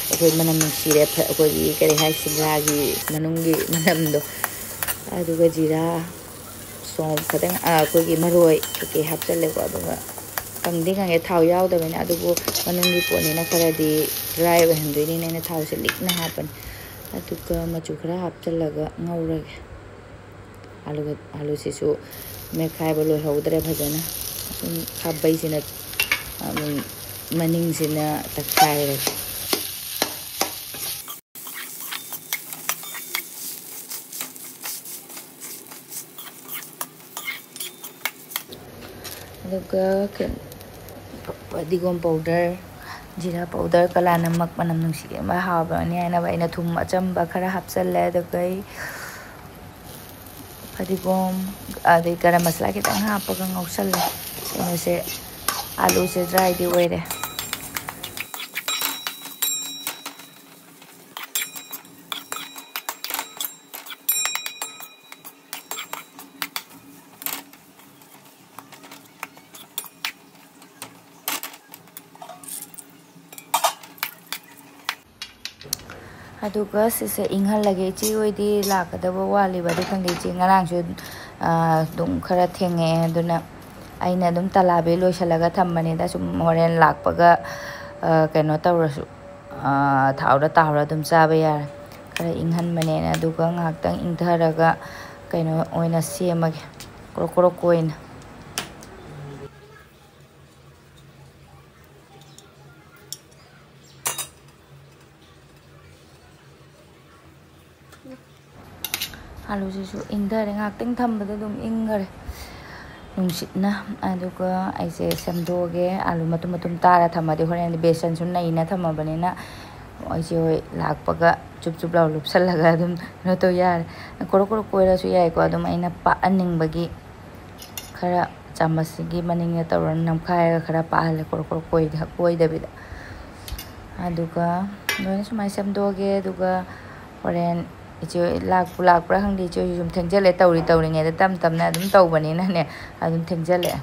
ꯑꯩꯈꯣꯏ ꯃꯅꯝ ꯅꯨꯡꯁꯤꯔꯦ꯫ ꯐ-, ꯑꯩꯈꯣꯏꯒꯤ ꯀꯔꯤ ꯍꯥꯏ, ꯁꯤꯡꯒ꯭ꯔꯥꯒꯤ ꯃꯅꯨꯡꯒꯤ ꯃꯅꯝꯗꯣ꯫ ꯑꯗꯨꯒ ꯖꯤꯔꯥ, ꯁꯣꯝ ꯈꯤꯇꯪ, ꯑ, ꯑꯩꯈꯣꯏꯒꯤ ꯃꯔꯣꯏ ꯀꯩꯀꯩ ꯍꯥꯞꯆꯜꯂꯦꯀꯣ꯫ ꯑꯗꯨꯒ ꯀꯪꯗꯤ ꯀꯪꯉꯦ, ꯊꯥꯎ ꯌꯥꯎꯗꯕꯅꯤꯅ, ꯑꯗꯨꯕꯨ ꯃꯅꯨꯡꯒꯤ ꯄꯣꯠꯅꯤꯅ ꯈꯔꯗꯤ dry ꯑꯣꯏꯍꯟꯗꯣꯏꯅꯤꯅ ꯑꯩꯅ ꯊꯥꯎꯁꯦ ꯂꯤꯛꯅ ꯍꯥꯞꯄꯅꯤ꯫ ꯑꯗꯨꯒ ꯃꯆꯨ ꯈꯔ ꯍꯥꯞꯆꯜꯂꯒ ꯉꯧꯔꯒꯦ꯫ ꯑꯥꯂꯨꯒ-, ꯑꯥꯂꯨꯁꯤꯁꯨ ꯃꯦꯠꯈꯥꯏꯕ ꯂꯣꯏꯍꯧꯗ꯭ꯔꯦ ꯐꯖꯅ꯫ ꯁꯨꯝ ꯈꯥꯕꯩꯁꯤꯅ ꯑꯗꯨꯝ ꯃꯅꯤꯡꯁꯤꯅ ꯇꯛꯈꯥꯏꯔꯒꯦ꯫ ꯑꯗꯨꯒ ꯀꯩꯅꯣ, ꯐꯗꯤꯒꯣꯝ ꯄꯥꯎꯗꯔ, ꯖꯤꯔꯥ ꯄꯥꯎꯗꯔ, ꯀꯂꯥ ꯅꯃꯛ, ꯃꯅꯝ ꯅꯨꯡꯁꯤꯕ ꯍꯥꯎꯕꯅꯤ ꯍꯥꯏꯅꯕ ꯑꯩꯅ ꯊꯨꯝ ꯑꯆꯝꯕ ꯈꯔ ꯍꯥꯞꯆꯜꯂꯦ꯫ ꯑꯗꯨꯒ ꯑꯩ ꯐꯗꯤꯒꯣꯝ, ꯑꯗꯩ ꯒꯔꯝ ꯃꯁꯥꯂꯥ ꯈꯤꯇꯪ ꯍꯥꯞꯄꯒ ꯉꯧꯁꯜꯂꯦ꯫ ꯀꯩꯅꯣꯁꯦ, ꯑꯥꯂꯨꯁꯦ dryꯗꯤ ꯑꯣꯏꯔꯦ꯫ ꯑꯗꯨꯒ ꯁꯤꯁꯦ ꯏꯪꯍꯜꯂꯒꯦ꯫ ꯏꯆꯦ ꯍꯣꯏꯗꯤ ꯂꯥꯛꯀꯗꯕ ꯋꯥꯠꯂꯤꯕꯗꯤ ꯈꯪꯗꯦ꯫ ꯏꯆꯦ ꯉꯔꯥꯡꯁꯨ, ꯑ, ꯑꯗꯨꯝ ꯈꯔ ꯊꯦꯡꯉꯛꯑꯦ꯫ ꯑꯗꯨꯅ ꯑꯩꯅ ꯑꯗꯨꯝ ꯇꯂꯥꯕꯤ ꯂꯣꯏꯁꯤꯜꯂꯒ ꯊꯝꯕꯅꯤꯗ꯫ ꯁꯨꯝ ꯍꯣꯔꯦꯟ ꯂꯥꯛꯄꯒ, ꯑ, ꯀꯩꯅꯣ ꯇꯧꯔꯁꯨ, ꯑ, ꯊꯥꯎꯗ ꯇꯥꯎꯔ ꯑꯗꯨꯝ ꯆꯥꯕ ꯌꯥꯔꯦ꯫ ꯈꯔ ꯏꯪꯍꯟꯕꯅꯦꯅ꯫ ꯑꯗꯨꯒ ꯉꯥꯏꯍꯥꯛꯇꯪ ꯏꯪꯊꯔꯒ ꯀꯩꯅꯣ ꯑꯣꯏꯅ ꯁꯦꯝꯃꯒꯦ, ꯀ꯭ꯔꯣꯛ ꯀ꯭ꯔꯣꯛ ꯑꯣꯏꯅ꯫ ꯑꯥꯂꯨꯁꯤꯁꯨ ꯏꯪꯊꯔꯦ, ꯉꯥꯏꯍꯥꯛꯇꯪ ꯊꯝꯕꯗ ꯑꯗꯨꯝ ꯏꯪꯈꯔꯦ ꯅꯨꯡꯁꯤꯠꯅ꯫ ꯑꯗꯨꯒ ꯑꯩꯁꯦ ꯁꯦꯝꯗꯣꯛꯑꯒꯦ꯫ ꯑꯥꯂꯨ ꯃꯇꯨꯝ ꯃꯇꯨꯝ ꯇꯥꯔ ꯊꯝꯃꯗꯤ ꯍꯣꯔꯦꯟꯗꯤ ꯕꯦꯁꯟꯁꯨ ꯅꯩꯅ ꯊꯝꯃꯕꯅꯤꯅ ꯏꯆꯦ ꯍꯣꯏ ꯂꯥꯛꯄꯒ ꯆꯨꯞ ꯆꯨꯞ ꯂꯥꯎ ꯂꯨꯞꯁꯜꯂꯒ ꯑꯗꯨꯝ ꯀꯩꯅꯣ ꯇꯧ ꯌꯥꯔꯦ꯫ ꯀꯣꯔꯣ ꯀꯣꯔꯣ ꯀꯣꯏꯔꯁꯨ ꯌꯥꯏꯀꯣ, ꯑꯗꯨꯝ ꯑꯩꯅ ꯄꯥꯛꯍꯟꯅꯤꯡꯕꯒꯤ ꯈꯔ ꯆꯥꯃꯁꯁꯤꯒꯤ ꯃꯅꯤꯡꯗ ꯇꯧꯔꯒ ꯅꯝꯈꯥꯏꯔꯒ ꯈꯔ ꯄꯥꯛꯍꯜꯂꯦ, ꯀꯣꯔꯣ ꯀꯣꯔꯣ ꯀꯣꯏꯗ-, ꯀꯣꯏꯗꯕꯤꯗ꯫ ꯑꯗꯨꯒ ꯂꯣꯏꯅ ꯁꯨꯃꯥꯏꯅ ꯁꯦꯝꯗꯣꯛꯑꯒꯦ꯫ ꯑꯗꯨꯒ ꯍꯣꯔꯦꯟ ꯏꯆꯦ ꯍꯣꯏ ꯂꯥꯛꯄꯨ ꯂꯥꯛꯄ꯭ꯔꯥ ꯈꯪꯗꯦ, ꯏꯆꯦ ꯍꯣꯏꯁꯨ ꯁꯨꯝ ꯊꯦꯡꯖꯤꯜꯂꯛꯑꯦ꯫ ꯇꯧꯔꯤ ꯇꯧꯔꯤꯉꯩꯗ ꯇꯞ ꯇꯞꯅ ꯑꯗꯨꯝ ꯇꯧꯕꯅꯤꯅꯅꯦ, ꯑꯗꯨꯝ ꯊꯦꯡꯖꯤꯜꯂꯛꯑꯦ꯫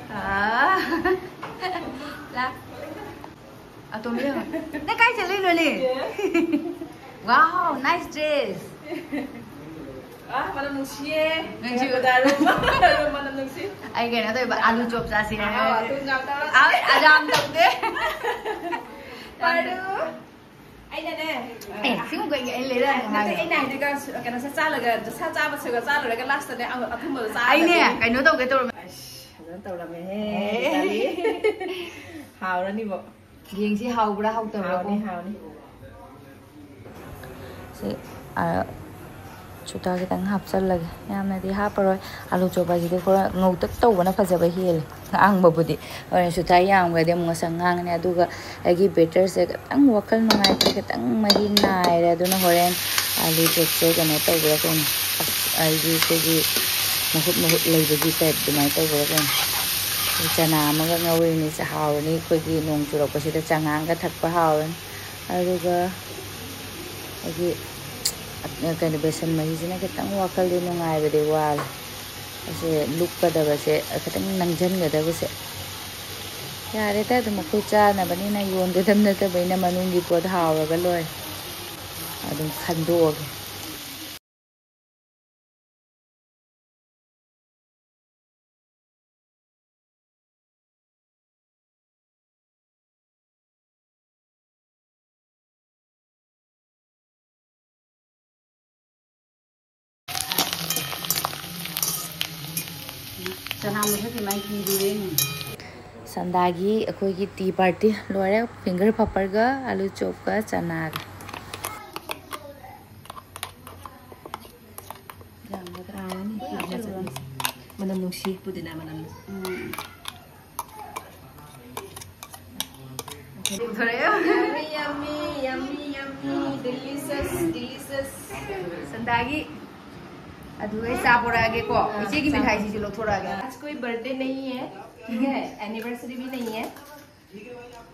ꯑꯥ꯫ ꯂꯥ꯫ ꯑꯇꯣꯝꯕꯤ ꯌꯦꯡꯉꯣ꯫ ꯅꯪ ꯀꯥꯏ ꯆꯠꯂꯨꯏꯅꯣꯅꯦ? Wow, nice dress. ꯑꯥ, ꯃꯅꯝ ꯅꯨꯡꯁꯤꯌꯦ꯫ ꯅꯪꯁꯨ꯫ ꯉꯥꯏꯈꯣꯗ, ꯑꯔꯨꯝꯕ, ꯑꯔꯨꯝꯕ ꯃꯅꯝ ꯅꯨꯡꯁꯤ꯫ ꯑꯩ ꯀꯩꯅꯣ ꯇꯧꯕ, ꯑꯂꯨ ꯆꯣꯞ ꯆꯥꯁꯤ ꯑꯥ, ꯍꯥꯏꯔꯒ꯫ ꯑꯗꯨ ꯌꯥꯝ ꯇꯧꯔ-, ꯑꯥ, ꯑꯗꯨ ꯌꯥꯝ ꯇꯧꯗꯦ꯫ ꯄꯥꯔꯨ꯫ ꯑꯩꯅꯅꯦ꯫ ꯑꯦ, ꯁꯤꯒꯨꯝꯕ ꯑꯩ, ꯑꯩ ꯂꯩꯔꯛꯑꯅꯨ ꯅꯠꯇꯦ, ꯍꯥꯏꯕ꯫ ꯑꯩꯅ ꯍꯥꯏꯗꯤꯀꯣ, ꯀꯩꯅꯣꯁꯦ ꯆꯥꯔꯒ, ꯁꯥ ꯆꯥꯕ ꯁꯣꯏꯒ ꯆꯥꯔꯨꯔꯒ last-ꯇꯅꯦ ꯑꯊꯨꯝꯕꯗꯣ ꯆꯥꯔꯒ ꯑꯩꯅꯦ, ꯀꯩꯅꯣ ꯇꯧꯒꯦ ꯇꯧꯔꯝꯃꯦ꯫ ꯑꯁ, ꯐꯖꯅ ꯇꯧꯔꯝꯃꯦꯍꯦ, ꯑꯦ꯫ ꯆꯥꯔꯤ꯫ ꯍꯥꯎꯔꯅꯤꯕꯣ꯫ ꯌꯦꯡꯁꯤ ꯍꯥꯎꯕ꯭ꯔꯥ ꯍꯥꯎꯇꯕ꯭ꯔꯥ ꯀꯣ꯫ ꯍꯥꯎꯅꯤ, ꯍꯥꯎꯅꯤ꯫ ꯁꯤ, ꯑ, ꯁꯨꯇꯥ ꯈꯤꯇꯪ ꯍꯥꯞꯆꯜꯂꯒꯦ, ꯌꯥꯝꯅꯗꯤ ꯍꯥꯞꯄꯔꯣꯏ꯫ ꯑꯥꯂꯨ ꯆꯣꯞ ꯍꯥꯏꯁꯤꯗꯤ ꯈꯔ ꯉꯧꯇꯛ ꯇꯧꯕꯅ ꯐꯖꯕ ꯍꯦꯜꯂꯦ, ꯑꯉꯥꯡꯕꯕꯨꯗꯤ꯫ ꯍꯣꯔꯦꯟ ꯁꯨꯇꯥ ꯌꯥꯝꯈ꯭ꯔꯗꯤ ꯑꯃꯨꯛ ꯉꯁꯪ ꯉꯥꯡꯉꯅꯤ꯫ ꯑꯗꯨꯒ ꯑꯩꯒꯤ ꯕꯦꯇꯔꯁꯦ ꯈꯤꯇꯪ ꯋꯥꯈꯜ ꯅꯨꯡꯉꯥꯏꯇ꯭ꯔꯦ, ꯈꯤꯇꯪ ꯃꯍꯤ ꯅꯥꯏꯔꯦ꯫ ꯑꯗꯨꯅ ꯍꯣꯔꯦꯟ ꯑꯥꯂꯨ ꯆꯣꯞꯁꯦ ꯀꯩꯅꯣ ꯇꯧꯕ꯭ꯔꯥ ꯀꯩꯅꯣ, ꯑꯩꯒꯤ ꯑꯩꯈꯣꯏꯒꯤ ꯃꯍꯨꯠ ꯃꯍꯨꯠ ꯂꯩꯕꯒꯤ ꯇꯥꯏꯞ ꯑꯗꯨꯃꯥꯏꯅ ꯇꯧꯕ꯭ꯔꯥ ꯀꯩꯅꯣ꯫ ꯆꯅꯥ ꯑꯃꯒ ꯉꯧꯔꯤꯅꯤ, ꯍꯥꯎꯔꯅꯤ꯫ ꯑꯩꯈꯣꯏꯒꯤ ꯅꯣꯡ ꯆꯨꯔꯛꯄꯁꯤꯗ ꯆꯉꯥꯡꯒ ꯊꯛꯄ ꯍꯥꯎꯔꯅꯤ꯫ ꯑꯗꯨꯒ ꯑꯩꯒꯤ ꯀꯩꯅꯣ, ꯕꯦꯁꯟ ꯃꯍꯤꯁꯤꯅ ꯈꯤꯇꯪ ꯋꯥꯈꯜꯗꯤ ꯅꯨꯡꯉꯥꯏꯕꯗꯤ ꯋꯥꯠꯂꯦ꯫ ꯑꯁꯤ ꯂꯨꯞꯀꯗꯕꯁꯦ, ꯈꯤꯇꯪ ꯅꯪꯁꯤꯟꯒꯗꯕꯁꯦ꯫ ꯌꯥꯔꯦꯗ, ꯑꯗꯨꯝ ꯑꯩꯈꯣꯏ ꯆꯥꯅꯕꯅꯤꯅ, ꯌꯣꯟꯒꯗꯕ ꯅꯠꯇꯕꯅꯤꯅ, ꯃꯅꯨꯡꯒꯤ ꯄꯣꯠ ꯍꯥꯎꯔꯒ ꯂꯣꯏꯔꯦ꯫ ꯑꯗꯨꯝ ꯈꯟꯗꯣꯛꯑꯒꯦ꯫ ꯆꯅꯥ ꯃꯁꯛꯁꯦ ꯃꯥꯏ ꯊꯤꯗꯣꯔꯦꯅꯦ꯫ ꯁꯟꯗꯥꯒꯤ ꯑꯩꯈꯣꯏꯒꯤ ꯇꯤ ꯄꯥꯔꯇꯤ ꯂꯣꯏꯔꯦ꯫ ꯐꯤꯡꯒꯔ ꯄꯥꯄꯔꯒ, ꯑꯥꯂꯨ ꯆꯣꯞꯀ, ꯆꯅꯥꯒ꯫ ꯌꯥꯝꯒꯗ꯭ꯔꯥ? ꯃꯅꯝ ꯅꯨꯡꯁꯤ, ꯄꯨꯗꯤꯅꯥ ꯃꯅꯝ꯫ ꯎꯝ꯫ Yummy, yummy, yummy, yummy, delicious, delicious. ꯁꯟꯗꯥꯒꯤ ꯑꯗꯨ ꯑꯩ ꯆꯥ ꯄꯣꯔꯛꯑꯒꯦꯀꯣ꯫ ꯑꯥ, ꯏꯆꯦꯒꯤ ꯆꯥ꯫ ꯃꯤꯊꯥꯏꯁꯤꯁꯨ ꯂꯧꯊꯣꯔꯛꯑꯒꯦ꯫ आज कोई बर्थडे नहीं है, ठीक है, एनिवर्सरी भी नहीं है।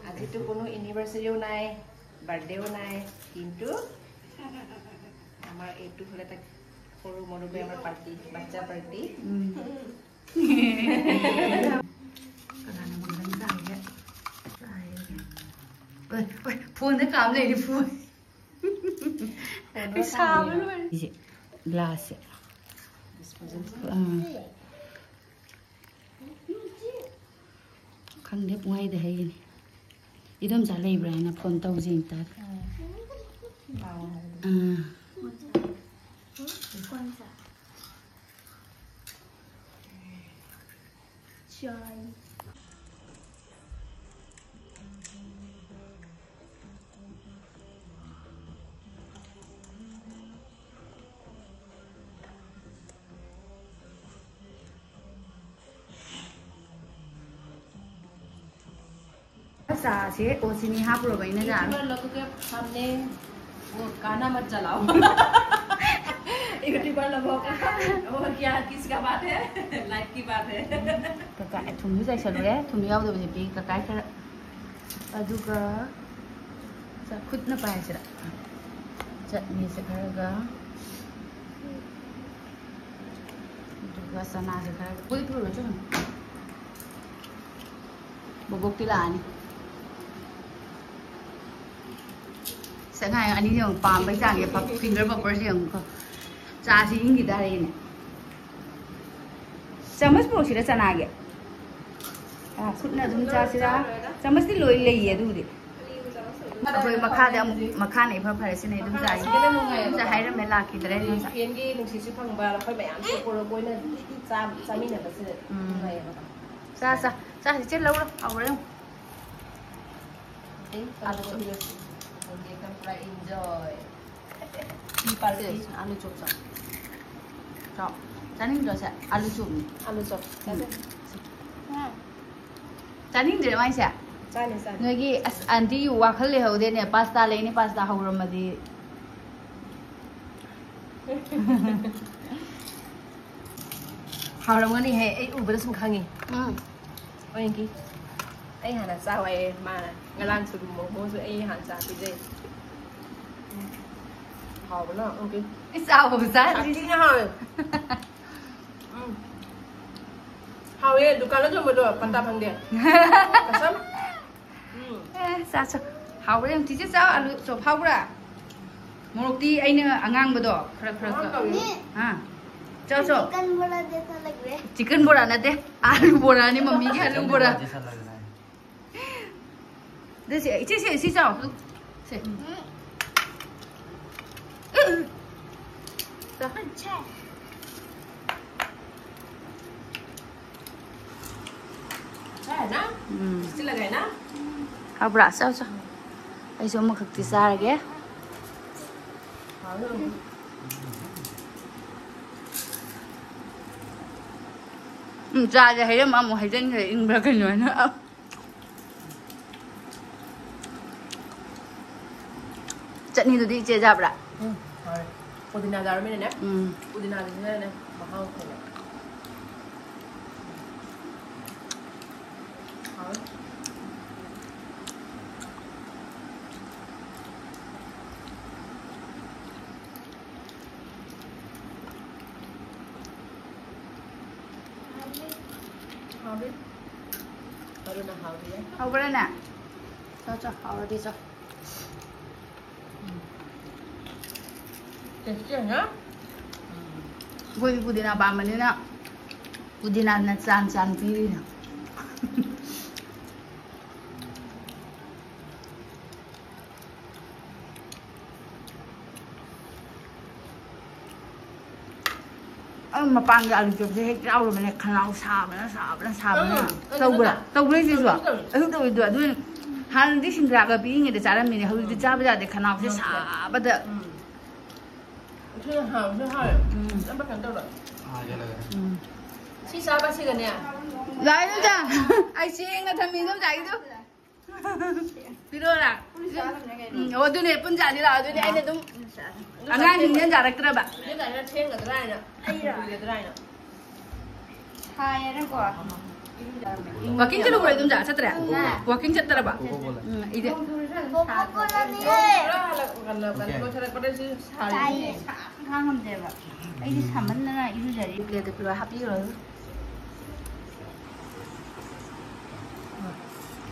আজি তো কোনো এনিভাৰ্চাৰীও নাই, বাৰ্থডেও নাই, কিন্তু আমাৰ এইটো হ'লে তাক সৰু মৰুকৈ আমাৰ পাৰ্টি, বাচ্চা পাৰ্টি। ꯀꯅꯥꯅ ꯃꯪꯒꯟ ꯆꯥꯒꯦ? ꯆꯥꯏꯌꯦ꯫ ꯑꯣꯏ, ꯑꯣꯏ, ꯐꯣꯟꯗ ꯀꯥꯞ ꯂꯩꯔꯦ, ꯐꯣꯟ꯫ ꯐꯣꯟꯗ ꯑꯩ ꯁꯥꯕ ꯀꯥꯞꯂꯤꯔꯣ? ꯂꯣꯏꯔꯦ꯫ ꯁꯤꯁꯦ ꯒ꯭ꯂꯥꯁꯁꯦ꯫ ꯗꯤꯁꯄꯣꯖꯦꯜ꯫ ꯑꯥ꯫ ꯈꯪꯗꯦ, ꯄꯨꯡꯍꯩꯗ ꯍꯩꯒꯅꯤ꯫ ꯏꯗꯣꯝꯆꯥ ꯂꯩꯕ꯭ꯔꯥ ꯍꯥꯏꯅ ꯐꯣꯟ ꯇꯧꯁꯤ ꯇꯥꯔꯦ꯫ ꯎꯝ꯫ ꯂꯥꯛꯑꯣ ꯍꯥꯏꯕꯗꯤ꯫ ꯑꯥ꯫ ꯆꯥꯁꯦ꯫ ꯑꯣ, ꯆꯤꯅꯤ ꯍꯥꯞꯄꯨꯔꯕ ꯑꯩꯅ ꯆꯥ? YouTuber लोगों के सामने वो गाना मत चलाओ। YouTuber लोगों का, वो क्या, किसका बात है? Life की बात है। ꯀꯀꯥ ꯊꯨꯝꯁꯨ ꯆꯥꯏꯁꯜꯂꯨꯔꯦ꯫ ꯊꯨꯝ ꯌꯥꯎꯗꯕꯁꯦ ꯄꯤ ꯀꯀꯥ ꯈꯔ꯫ ꯑꯗꯨꯒ ꯆ-, ꯈꯨꯠꯅ ꯄꯥꯏꯁꯤꯔ? ꯆꯠꯅꯤꯁꯦ ꯈꯔꯒ, ꯑꯗꯨꯒ ꯆꯅꯥꯁꯦ ꯈꯔ ꯀꯨꯏ ꯐꯨꯜꯂꯁꯨ ꯕꯣꯕꯣꯛꯇꯤ ꯂꯥꯛꯑꯅꯤ꯫ ꯁꯉꯥꯏ ꯑꯅꯤꯁꯦ ꯑꯃꯨꯛ ꯄꯥꯝꯕꯩ ꯆꯥꯡꯁꯦ ꯐꯤꯡꯒꯔ ꯄꯣꯄꯔꯁꯦ ꯌꯦꯡꯉꯨꯀꯣ꯫ ꯆꯥꯁꯤ ꯏꯪꯈꯤ ꯇꯥꯔꯦꯅꯦ꯫ ꯆꯥꯃꯁ ꯄꯨꯔꯛꯁꯤꯔ ꯆꯅꯥꯒꯤ? ꯑꯥ, ꯈꯨꯠꯅ ꯑꯗꯨꯝ ꯆꯥꯁꯤꯔꯥ? ꯆꯥꯃꯁꯇꯤ ꯂꯣꯏ ꯂꯩꯌꯦ ꯑꯗꯨꯕꯨꯗꯤ꯫ ꯑꯩꯈꯣꯏ ꯃꯈꯥꯗ ꯑꯃꯨꯛ, ꯃꯈꯥꯅ ꯏꯐ ꯐꯔꯦ, ꯁꯤꯅ ꯑꯩ ꯑꯗꯨꯝ ꯆꯥꯏ꯫ ꯁꯤꯗꯅ ꯅꯨꯡꯉꯥꯏꯌꯦꯕ꯫ ꯑꯗꯨꯝ ꯆꯥꯏ, ꯍꯥꯏꯔꯝꯃꯦ, ꯂꯥꯛꯈꯤꯗ꯭ꯔꯦ ꯑꯗꯨꯝ ꯆꯥꯏ꯫ ꯐꯦꯟꯒꯤ ꯅꯨꯡꯁꯤꯠꯁꯨ ꯐꯪꯕ, ꯑꯩꯈꯣꯏ ꯃꯌꯥꯝꯁꯨ ꯄꯨꯔꯒ ꯑꯣꯏꯅ ꯆꯥ-, ꯆꯥꯃꯤꯟꯅꯕꯁꯦ ꯎꯝ꯫ ꯅꯨꯡꯉꯥꯏꯌꯦꯕ꯫ ꯆꯥ, ꯆꯥ, ꯆꯥ, ꯏꯆꯦ ꯂꯧꯔꯣ, ꯍꯥꯎꯔꯦ ꯌꯦꯡꯉꯨ꯫ ꯑꯩ ꯑꯗꯨꯁꯨ꯫ ꯄꯨꯔꯥ enjoy꯫ ꯁꯤ ꯄꯥꯜꯂꯤ꯫ ꯁꯦ, ꯑꯥꯂꯨ ꯆꯣꯞ ꯆꯥꯎ꯫ ꯆꯥꯎ꯫ ꯆꯥꯅꯤꯡꯗ꯭ꯔꯣ ꯁꯦ? ꯑꯥꯂꯨ ꯆꯣꯞꯅꯤ꯫ ꯑꯥꯂꯨ ꯆꯣꯞ ꯆꯥꯁꯦ꯫ ꯎꯝ꯫ ꯆꯥꯅꯤꯡꯗ꯭ꯔꯦ ꯃꯥꯏꯁꯦ? ꯆꯥꯅꯤ, ꯆꯥꯅꯤ꯫ ꯅꯣꯏꯒꯤ, ꯑꯁ, ꯑꯟꯇꯤ ꯋꯥꯈꯜ ꯂꯩꯍꯧꯗꯦꯅꯦ, ꯄꯥꯁꯇꯥ ꯂꯩꯅꯤ, ꯄꯥꯁꯇꯥ ꯍꯧꯔꯝꯃꯗꯤ꯫ ꯍꯥꯎꯔꯝꯒꯅꯤꯍꯦ, ꯑꯩ ꯎꯕꯗ ꯁꯨꯝ ꯈꯪꯉꯤ꯫ ꯎꯝ꯫ ꯍꯣꯏ, ꯑꯟꯇꯤ꯫ ꯑꯩ ꯍꯥꯟꯅ ꯆꯥꯎ ꯍꯥꯏꯌꯦ, ꯃꯥ ꯉꯔꯥꯡꯁꯨ ꯃꯣꯃꯣꯁꯨ ꯑꯩ ꯍꯥꯟꯅ ꯆꯥ ꯄꯤꯖꯩ꯫ ꯎꯝ꯫ ꯍꯥꯎꯕꯅ, ꯑꯟꯇꯤ꯫ ꯏꯁ, ꯆꯥꯎꯕꯕꯨ ꯆꯥꯗ꯭ꯔꯤ꯫ ꯌꯥꯝ ꯊꯤꯅ ꯍꯥꯎꯋꯦ꯫ ꯎꯝ꯫ ꯍꯥꯎꯋꯦ, ꯗꯨꯀꯥꯟꯗ ꯌꯣꯟꯕꯗꯣ ꯄꯟꯇꯥ ꯐꯪꯗꯦ꯫ ꯀꯁꯝ꯫ ꯎꯝ꯫ ꯑꯦ, ꯆꯥ, ꯆꯥ꯫ ꯍꯥꯎꯕ꯭ꯔꯥ ꯌꯦꯡꯉꯨ, ꯆꯤꯆꯦ ꯆꯥꯎ, ꯑꯂꯨ ꯆꯣꯞ ꯍꯥꯎꯕ꯭ꯔꯥ? ꯃꯣꯔꯣꯛꯇꯤ ꯑꯩꯅ ꯑꯉꯥꯡꯕꯗꯣ ꯈꯔ, ꯈꯔ, ꯈꯔ꯫ ꯃꯣꯔꯣꯛ ꯇꯧꯏ꯫ ꯑꯥ꯫ ꯆꯥꯎ, ꯆꯥꯎ꯫ चिकन बोला जैसा लग रहा है। चिकन बोरा ꯅꯠꯇꯦ, ꯑꯥꯂꯨ ꯕꯣꯔꯥꯅꯤ, ꯃꯝꯃꯤꯒꯤ ꯑꯥꯂꯨ ꯕꯣꯔꯥ꯫ जैसा लग रहा है। ꯑꯗꯨ ꯁꯤ, ꯏꯆꯦ, ꯁꯤ, ꯁꯤ ꯆꯥꯎ꯫ ꯁꯦ꯫ ꯎꯝ꯫ ꯆꯥꯎ꯫ अच्छा है। अच्छा है ना? ꯎꯝ꯫ टेस्टी लगा है ना? ꯍꯥꯎꯕ꯭ꯔꯥ? ꯆꯥꯎ, ꯆꯥꯎ꯫ ꯑꯩꯁꯨ ꯑꯃꯈꯛꯇꯤ ꯆꯥꯔꯒꯦ꯫ ꯎꯝ, ꯆꯥꯁꯦ꯫ ꯍꯩꯔꯝ ꯑꯃꯨꯛ ꯍꯩꯖꯤꯟꯈ꯭ꯔꯦ, ꯏꯪꯕ꯭ꯔꯥ ꯀꯩꯅꯣ ꯍꯥꯏꯅ꯫ ꯆꯠꯅꯤꯗꯨꯗꯤ ꯏꯆꯦ ꯆꯥꯕ꯭ꯔꯥ? ꯎꯝ, ꯍꯥꯎꯔꯦ꯫ ꯄꯨꯗꯤꯅꯥ ꯆꯥꯔꯃꯤꯅꯅꯦ꯫ ꯎꯝ꯫ ꯄꯨꯗꯤꯅꯥꯁꯤꯅꯅꯦ ꯃꯍꯥꯎ ꯍꯦꯜꯂꯦ꯫ ꯍꯥꯎꯔꯦ꯫ ꯍꯥꯎꯔꯦ꯫ ꯃꯔꯨꯅ ꯍꯥꯎꯔꯤꯌꯦ꯫ ꯍꯥꯎꯕ꯭ꯔꯥꯅꯦ? ꯆꯥꯎ, ꯆꯥꯎ, ꯍꯥꯎꯔꯗꯤ ꯆꯥꯎ꯫ ꯇꯦꯁꯇꯤ ꯑꯣꯏꯅ꯫ ꯑꯩꯈꯣꯏꯗꯤ ꯄꯨꯗꯤꯅꯥ ꯄꯥꯝꯕꯅꯤꯅ ꯄꯨꯗꯤꯅꯥꯅ ꯆꯥꯟ ꯆꯥꯟ ꯄꯤꯔꯤꯅ꯫ ꯑꯩ ꯃꯄꯥꯟꯒꯤ ꯑꯂꯨ ꯆꯣꯞꯁꯦ ꯍꯦꯛ ꯆꯥꯎꯔꯕꯅꯦ, ꯈꯅꯥꯎ ꯁꯥꯕꯅ, ꯁꯥꯕꯅ, ꯁꯥꯕꯅ꯫ ꯎꯝ, ꯇꯧꯕ꯭ꯔꯥ? ꯇꯧꯕ꯭ꯔꯥ ꯏꯆꯦꯁꯨ? ꯇꯧꯕ꯭ꯔꯥ? ꯑꯌꯨꯛ ꯇꯧꯔꯤꯗꯣ꯫ ꯑꯗꯨ ꯍꯥꯟꯅꯗꯤ ꯁꯤꯡꯒ꯭ꯔꯥꯒ ꯄꯤꯛꯏꯉꯩꯗ ꯆꯥꯔꯝꯃꯤꯅꯦ, ꯍꯧꯖꯤꯛꯇꯤ ꯎꯝ꯫ ꯆꯥꯕ ꯌꯥꯗꯦ, ꯈꯅꯥꯎꯁꯦ ꯌꯥꯗꯦ꯫ ꯁꯥꯕꯗ꯫ ꯎꯝ꯫ ꯁꯤꯅ ꯍꯥꯎꯁꯨ ꯍꯥꯎꯋꯦ꯫ ꯎꯝ꯫ ꯑꯝꯇ ꯀꯩꯅꯣ ꯇꯧꯔꯣꯏ꯫ ꯎꯝ꯫ ꯁꯤ ꯆꯥꯕꯁꯤꯒꯅꯦ꯫ ꯂꯥꯛꯑꯦ ꯏꯗꯣꯝꯆꯥ꯫ ꯑꯩ ꯁꯦꯡꯅ ꯊꯝꯃꯤ ꯏꯗꯣꯝꯆꯥꯒꯤꯗꯣ꯫ ꯄꯤꯔꯛꯑꯣꯔꯥ? ꯄꯨꯟꯅ ꯆꯥꯒꯗꯕꯅꯦ ꯀꯩꯅꯣ꯫ ꯎꯝ, ꯑꯣ, ꯑꯗꯨꯅꯦ, ꯄꯨꯟ ꯆꯥꯁꯤ ꯂꯥꯛꯑꯣ꯫ ꯑꯗꯨꯅꯦ ꯑꯩꯅ ꯑꯗꯨꯝ ꯄꯨꯟꯅ ꯆꯥꯁꯤ꯫ ꯑꯉꯥꯡꯁꯤꯡꯁꯤꯅ ꯌꯥꯔꯛꯇ꯭ꯔꯕ? ꯅꯣꯏ ꯀꯥꯏꯅ ꯊꯦꯡꯒꯗ꯭ꯔꯥ ꯍꯥꯏꯅ꯫ ꯑꯩꯔꯣ? ꯀꯨꯏꯒꯗ꯭ꯔꯥ ꯍꯥꯏꯅ꯫ ꯁꯥꯏꯌꯦꯅꯀꯣ꯫ ꯋꯥꯀꯤꯡ ꯆꯠꯂꯨꯕ꯭ꯔꯣ, ꯏꯗꯣꯝꯆꯥ? ꯆꯠꯇ꯭ꯔꯦ? ꯍꯥ? ꯋꯥꯀꯤꯡ ꯆꯠꯇ꯭ꯔꯕ? ꯎꯝ, ꯏꯗꯤ꯫ ꯅꯣꯡ ꯆꯨꯔꯁꯨ ꯑꯗꯨꯝ ꯁꯥꯗ꯭ꯔꯣ? ꯈꯔ ꯍꯜꯂꯛ-, ꯀꯩꯅꯣ, ꯀꯩꯅꯣ, ꯂꯣꯏꯊꯔꯛꯄꯗꯁꯨ ꯁꯥꯔꯤꯅꯦ꯫ ꯁꯥꯏꯌꯦ, ꯁꯥꯕꯅ ꯈꯥꯡ ꯉꯝꯗꯦꯕ꯫ ꯑꯩꯗꯤ ꯁꯥꯃꯟꯗꯅ ꯏꯔꯨꯖꯔꯤ꯫ ꯄ꯭ꯂꯦꯠꯇ ꯄꯤꯔꯣ, ꯍꯥꯞꯄꯤꯔꯣ꯫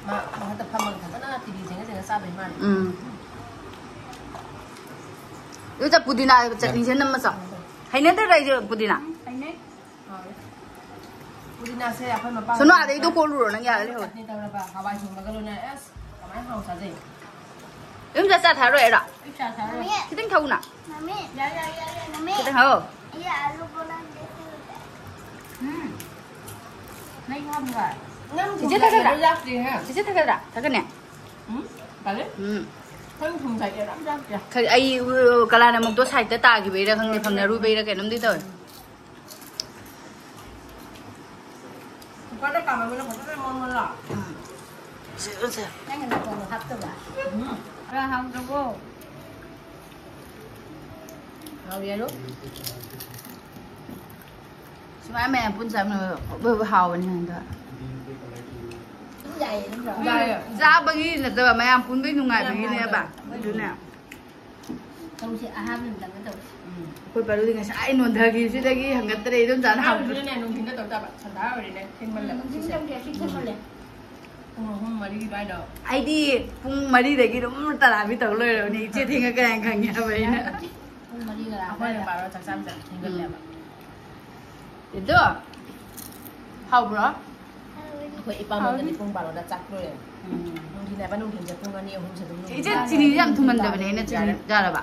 ꯃꯥ ꯃꯊꯛꯇ ꯐꯝꯃꯒ ꯐꯖꯅ ꯇꯤꯚꯤ ꯌꯦꯡꯉ ꯌꯦꯡꯉ ꯆꯥꯗꯣꯏ ꯃꯥꯜꯂꯦ꯫ ꯎꯝ꯫ ꯑꯗꯨꯗ ꯄꯨꯗꯤꯅꯥ ꯆꯠꯅꯤꯁꯦ ꯅꯝꯃ ꯆꯥꯎ꯫ ꯍꯩꯅꯗꯕ꯭ꯔꯥ ꯑꯩꯁꯦ ꯄꯨꯗꯤꯅꯥ? ꯎꯝ, ꯍꯩꯅꯩ꯫ ꯍꯥꯎꯋꯦ꯫ ꯄꯨꯗꯤꯅꯥꯁꯦ ꯑꯩꯈꯣꯏ ꯃꯄꯥ ꯁꯣꯅꯣ, ꯑꯥꯗꯩꯗꯣ ꯀꯣꯜꯂꯨꯔꯣ, ꯅꯪ ꯌꯥꯔꯦ ꯂꯩꯍꯧꯔꯣ꯫ ꯆꯠꯅꯤ ꯇꯧꯔꯕ ꯍꯋꯥꯏ ꯊꯣꯡꯕꯒ ꯂꯣꯏꯅ ꯑꯁ ꯀꯃꯥꯏꯅ ꯍꯥꯎ ꯆꯥꯖꯩ? ꯑꯗꯨꯝ ꯆꯥ ꯆꯥ ꯊꯥꯔꯣꯏꯔꯣ? ꯑꯩ ꯆꯥ ꯊꯥꯔꯣꯏ꯫ ꯃꯝꯃꯤ꯫ ꯈꯤꯇꯪ ꯊꯛꯎꯅ꯫ ꯃꯝꯃꯤ꯫ ꯌꯥꯔꯦ, ꯌꯥꯔꯦ, ꯌꯥꯔꯦ, ꯃꯝꯃꯤ꯫ ꯈꯤꯇꯪ ꯊꯛꯑꯣ꯫ ꯑꯩ ꯑꯂꯨ ꯕꯣꯔꯥ ꯂꯩꯔꯨꯔꯦ꯫ ꯎꯝ꯫ ꯅꯪ ꯆꯤꯆꯦ ꯊꯛꯀꯗ꯭ꯔꯥ? ꯌꯥꯛꯇꯦꯍꯦ꯫ ꯆꯤꯆꯦ ꯊꯛꯀꯗ꯭ꯔꯥ? ꯊꯛꯀꯅꯤ? ꯎꯝ? ꯇꯜꯂꯦ꯫ ꯎꯝ꯫ ꯅꯪ ꯊꯨꯝ ꯆꯥꯏꯒꯦꯔꯥ? ꯌꯥꯝ ꯆꯥꯛꯇꯦ꯫ ꯈꯔ ꯑꯩ, ꯎ, ꯀꯂꯥꯅꯃꯨꯛꯇꯣ ꯁꯥꯏꯠꯇ ꯇꯥꯈꯤꯕꯩꯔꯥ ꯈꯪꯗꯦ, ꯐꯪꯅꯔꯨꯕꯩꯔꯥ ꯀꯩꯅꯣꯝꯗꯤ ꯇꯧꯋꯦ꯫ ꯀꯨꯀꯔꯗ ꯀꯥꯝꯃꯒꯅ ꯐꯖꯅ ꯃꯣꯟ ꯃꯣꯟ ꯂꯥꯎ꯫ ꯎꯝ꯫ ꯁꯦ, ꯁꯦ꯫ ꯅꯪꯒꯤ ꯅꯥꯀꯣꯡꯗꯣ ꯍꯥꯞꯇꯕ? ꯎꯝ꯫ ꯈꯔ ꯍꯥꯎꯗ꯭ꯔꯕꯣ? ꯁꯨꯃꯥꯏ ꯃꯌꯥꯝ ꯄꯨꯟ ꯆꯥꯃꯤꯟꯅꯕ ꯍꯥꯎꯕꯅꯤ ꯍꯟꯗꯛ꯫ ꯌꯥꯏꯌꯦ꯫ ꯆꯥꯕꯒꯤ ꯅꯠꯇꯕ, ꯃꯌꯥꯝ ꯄꯨꯟꯕꯩ ꯅꯨꯡꯉꯥꯏꯕꯒꯤꯅꯦꯕ꯫ ꯑꯗꯨꯅꯦ꯫ ꯇꯧꯁꯦ, ꯑꯍꯥꯟꯕ ꯅꯨꯃꯤꯠꯇ ꯇꯧꯁꯦ꯫ ꯑꯩꯈꯣꯏ ꯄꯔꯨꯗꯤ ꯉꯁꯥꯏ ꯅꯣꯟꯊꯈꯤꯕꯁꯤꯗꯒꯤ ꯍꯪꯒꯠꯇ꯭ꯔꯦ, ꯏꯗꯣꯝꯆꯥꯅ ꯍꯥꯎꯇ꯭ꯔꯦ꯫ ꯅꯨꯡꯊꯤꯟꯗ ꯇꯧ ꯇꯥꯕ꯫ ꯁꯟꯗꯥ ꯑꯣꯏꯔꯦꯅꯦ꯫ ꯊꯦꯡꯃꯜꯂꯦ꯫ ꯅꯨꯡꯊꯤꯟ ꯇꯧꯁꯦ, ꯑꯁꯤ ꯊꯦꯡꯃꯜꯂꯦ꯫ ꯄꯨꯡ ꯑꯍꯨꯝ ꯃꯔꯤꯒꯤ ꯑꯗꯨꯋꯥꯏꯗ꯫ ꯑꯩꯗꯤ ꯄꯨꯡ ꯃꯔꯤꯗꯒꯤ ꯑꯗꯨꯝ ꯇꯔꯥꯕꯤ ꯇꯧ ꯂꯣꯏꯔꯕꯅꯦ, ꯏꯆꯦ ꯊꯦꯡꯉꯛꯀꯅꯤ ꯍꯥꯏꯅ ꯈꯪꯉꯦ ꯍꯥꯏꯕ ꯑꯩꯅ꯫ ꯄꯨꯡ ꯃꯔꯤꯒ ꯑꯩꯈꯣꯏꯅ ꯕꯥꯔꯣ ꯆꯥꯛ ꯆꯥꯕ ꯆꯠ ꯊꯦꯡꯒꯜꯂꯦꯕ꯫ ꯑꯗꯣ ꯍꯥꯎꯕ꯭ꯔꯣ? ꯑꯩꯈꯣꯏ ꯏꯄꯥꯝꯗꯗꯤ ꯄꯨꯡ ꯕꯥꯔꯣꯗ ꯆꯥꯛ ꯂꯣꯏꯔꯦ꯫ ꯅꯨꯡꯊꯤꯟ ꯍꯥꯏꯕ ꯅꯨꯡꯊꯤꯟꯁꯦ ꯄꯨꯡ ꯑꯅꯤ ꯑꯍꯨꯝꯁꯦ ꯑꯗꯨꯝ ꯏꯆꯦ ꯆꯤꯅꯤꯁꯦ ꯌꯥꯝ ꯊꯨꯝꯍꯟꯗꯕꯅꯦ, ꯑꯩꯅ ꯆꯤꯅꯤ ꯌꯥꯔꯕ?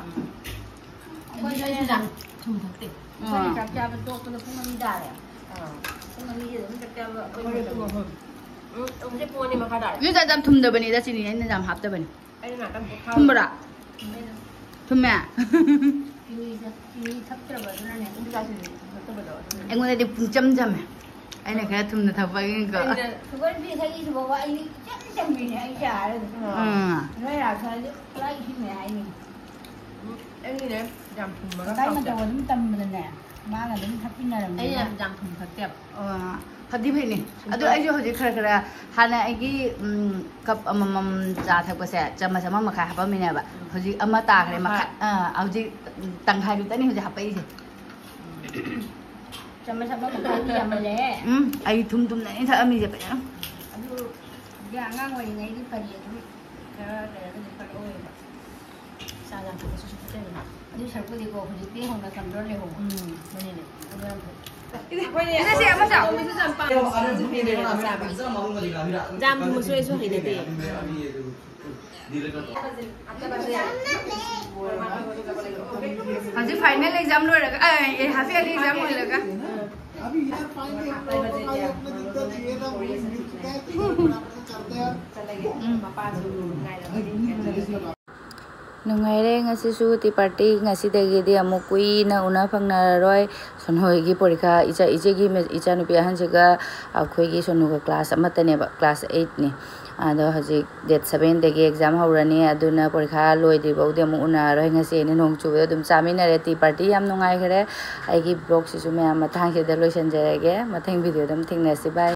ꯑꯩꯈꯣꯏꯁꯨ ꯌꯥꯝ ꯊꯨꯝ ꯊꯛꯇꯦ꯫ ꯑꯩꯈꯣꯏꯅ ꯆꯥꯛ ꯆꯥꯕ ꯇꯣꯛꯄꯗ ꯄꯨꯡ ꯑꯅꯤ ꯇꯥꯔꯦ꯫ ꯑꯥ꯫ ꯄꯨꯡ ꯑꯅꯤꯁꯦ ꯑꯗꯨꯝ ꯆꯥꯛ ꯆꯥꯕ ꯑꯩꯈꯣꯏ ꯑꯩꯈꯣꯏꯁꯨ ꯄꯨꯡ ꯑꯍꯨꯝ꯫ ꯎꯝ, ꯍꯧꯖꯤꯛ ꯄꯨꯡ ꯑꯅꯤ ꯃꯈꯥꯏ ꯇꯥꯔꯦ꯫ ꯏꯆꯦ ꯆꯥꯛ ꯌꯥꯝ ꯊꯨꯝꯗꯕꯅꯤꯗ, ꯆꯤꯅꯤ ꯑꯩꯅ ꯌꯥꯝ ꯍꯥꯞꯇꯕꯅꯤ꯫ ꯑꯩꯅ ꯉꯥꯛꯇꯪ ꯄꯣꯊꯥꯕ꯫ ꯊꯨꯝꯕ꯭ꯔꯥ? ꯊꯨꯝꯃꯦ? ꯆꯤꯅꯤ ꯆꯤꯅꯤ ꯊꯛꯇ꯭ꯔꯕ ꯑꯗꯨꯅꯅꯦ꯫ ꯏꯆꯥꯁꯤꯡꯁꯨ ꯊꯛꯇꯕꯗꯣ ꯑꯗꯨꯅ꯫ ꯑꯩꯉꯣꯟꯗꯗꯤ ꯄꯨꯡꯆꯝ ꯆꯝꯃꯦ꯫ ꯑꯩꯅ ꯈꯔ ꯊꯨꯝꯅ ꯊꯛꯄꯒꯤꯀꯣ꯫ ꯑꯩꯅ ꯁꯨꯒꯔ ꯐ꯭ꯔꯤ ꯊꯛꯏꯁꯤꯐꯥꯎꯕ ꯑꯩꯗꯤ ꯏꯆꯝ ꯆꯝꯃꯤꯅꯦ ꯑꯩ ꯆꯥꯔꯒ꯫ ꯎꯝ꯫ ꯅꯣꯏ ꯔꯥꯁꯅꯥꯗꯤ ꯄꯨꯔꯥ ꯏꯁꯤꯡꯅꯦ ꯍꯥꯏꯅꯤ꯫ ꯎꯝ, ꯑꯩꯒꯤꯅꯦ ꯌꯥꯝ ꯊꯨꯝꯕꯒ ꯀꯗꯥꯏ ꯍꯥꯎꯇꯦ꯫ ꯃꯇꯧ ꯑꯗꯨꯝ ꯇꯝꯕꯗꯅꯦ ꯃꯥꯒ ꯑꯗꯨꯝ ꯊꯛꯃꯤꯟꯅꯔꯝꯅꯦ꯫ ꯑꯩꯅ ꯌꯥꯝ ꯊꯨꯝ ꯊꯛꯇꯦꯕ꯫ ꯑꯣ, ꯐꯗꯤ ꯐꯩꯅꯦ꯫ ꯑꯗꯣ ꯑꯩꯁꯨ ꯍꯧꯖꯤꯛ ꯈꯔ ꯈꯔ, ꯍꯥꯟꯅ ꯑꯩꯒꯤ ꯎꯝ, ꯀꯞ ꯑꯃꯃꯝ ꯆꯥ ꯊꯛꯄꯁꯦ ꯆꯥꯃꯁ ꯑꯃ ꯃꯈꯥꯏ ꯍꯥꯞꯄꯝꯃꯤꯅꯦꯕ꯫ ꯍꯧꯖꯤꯛ ꯑꯃ ꯇꯥꯈ꯭ꯔꯦ꯫ ꯃꯈꯥ-, ꯑꯥ, ꯍꯧꯖꯤꯛ ꯇꯪꯈꯥꯏ ꯈꯛꯇꯅꯤ ꯍꯧꯖꯤꯛ ꯍꯥꯞꯄꯛꯏꯁꯦ꯫ ꯆꯥꯃꯁ ꯑꯃ ꯃꯈꯥꯏꯗꯤ ꯌꯥꯝꯃꯜꯂꯦꯍꯦ꯫ ꯎꯝ, ꯑꯩ ꯊꯨꯝ ꯊꯨꯝꯅꯅꯤ ꯊꯛꯑꯝꯃꯤꯁꯦ ꯐꯖꯅ꯫ ꯑꯗꯨ ꯍꯧꯖꯤꯛ ꯑꯉꯥꯡ ꯑꯣꯏꯔꯤꯉꯩꯗꯤ ꯐꯔꯤ ꯑꯗꯨꯝ ꯈꯔ ꯂꯩꯔꯒꯗꯤ ꯈꯔ ꯑꯣꯏꯌꯦꯕ꯫ ꯆꯥ ꯌꯥꯝ ꯊꯛꯄꯁꯤꯁꯨ ꯐꯠꯇꯦꯗꯅ꯫ ꯑꯗꯨ ꯁꯔꯨꯛꯄꯨꯗꯤꯀꯣ ꯍꯧꯖꯤꯛꯇꯤ ꯍꯧꯅ ꯀꯟꯇ꯭ꯔꯣꯜ ꯂꯩꯍꯧꯕ꯫ ꯎꯝ, ꯃꯅꯤꯅꯦ꯫ ꯑꯗꯨ ꯌꯥꯝ ꯐꯩ꯫ ꯏꯆꯦ, ꯁꯤ ꯑꯃ ꯆꯥꯎ꯫ ꯌꯥꯝ ꯊꯨꯝꯕꯁꯨ ꯑꯩꯁꯨ ꯍꯩꯅꯗꯦ꯫ ꯍꯧꯖꯤꯛ final exam ꯂꯣꯏꯔꯒ, ꯑ, ꯑꯦ, half yearly exam ꯂꯣꯏꯔꯒ꯫ अभी यार फाइनल हम लोगों का ये अपना जितना चाहिए था वो मिल चुका है, तो ये बराबर से चलते हैं। ꯆꯠꯂꯒꯦ꯫ ꯃꯄꯥꯁꯨ ꯉꯥꯏꯔꯝꯃꯅꯤ꯫ ꯅꯨꯡꯉꯥꯏꯔꯦ ꯉꯁꯤꯁꯨ ꯇꯤ ꯄꯥꯔꯇꯤ꯫ ꯉꯁꯤꯗꯒꯤꯗꯤ ꯑꯃꯨꯛ ꯀꯨꯏꯅ ꯎꯅ ꯐꯪꯅꯔꯔꯣꯏ꯫ ꯁꯣꯅꯨꯒꯤ ꯄꯔꯤꯈꯥ, ꯏꯆꯥ, ꯏꯆꯦꯒꯤ ꯃ-, ꯏꯆꯥꯅꯨꯄꯤ ꯑꯍꯟꯁꯤꯒ ꯑꯩꯈꯣꯏꯒꯤ ꯁꯣꯅꯨꯒ ꯀ꯭ꯂꯥꯁ ꯑꯃꯠꯇꯅꯦꯕ, ꯀ꯭ꯂꯥꯁ ꯑꯩꯠꯅꯤ꯫ ꯑꯗꯣ ꯍꯧꯖꯤꯛ ꯗꯦꯠ ꯁꯕꯦꯟꯗꯒꯤ ꯑꯦꯛꯖꯥꯝ ꯍꯧꯔꯅꯤ, ꯑꯗꯨꯅ ꯄꯔꯤꯈꯥ ꯂꯣꯏꯗ꯭ꯔꯤꯐꯥꯎꯗꯤ ꯑꯃꯨꯛ ꯎꯅꯔꯔꯣꯏ꯫ ꯉꯁꯤ ꯑꯩꯅ ꯅꯣꯡ ꯆꯨꯕꯗ ꯑꯗꯨꯝ ꯆꯥꯃꯤꯟꯅꯔꯦ ꯇꯤ ꯄꯥꯔꯇꯤ꯫ ꯌꯥꯝ ꯅꯨꯡꯉꯥꯏꯈ꯭ꯔꯦ꯫ ꯑꯩꯒꯤ ꯕ꯭ꯂꯣꯛꯁꯤꯁꯨ ꯃꯌꯥꯝ ꯃꯇꯥꯡꯁꯤꯗ ꯂꯣꯏꯁꯤꯟꯖꯔꯒꯦ꯫ ꯃꯊꯪ ꯚꯤꯗꯤꯑꯣꯗ ꯑꯃꯨꯛ ꯊꯦꯡꯅꯁꯤ꯫ ꯕꯥꯏ꯫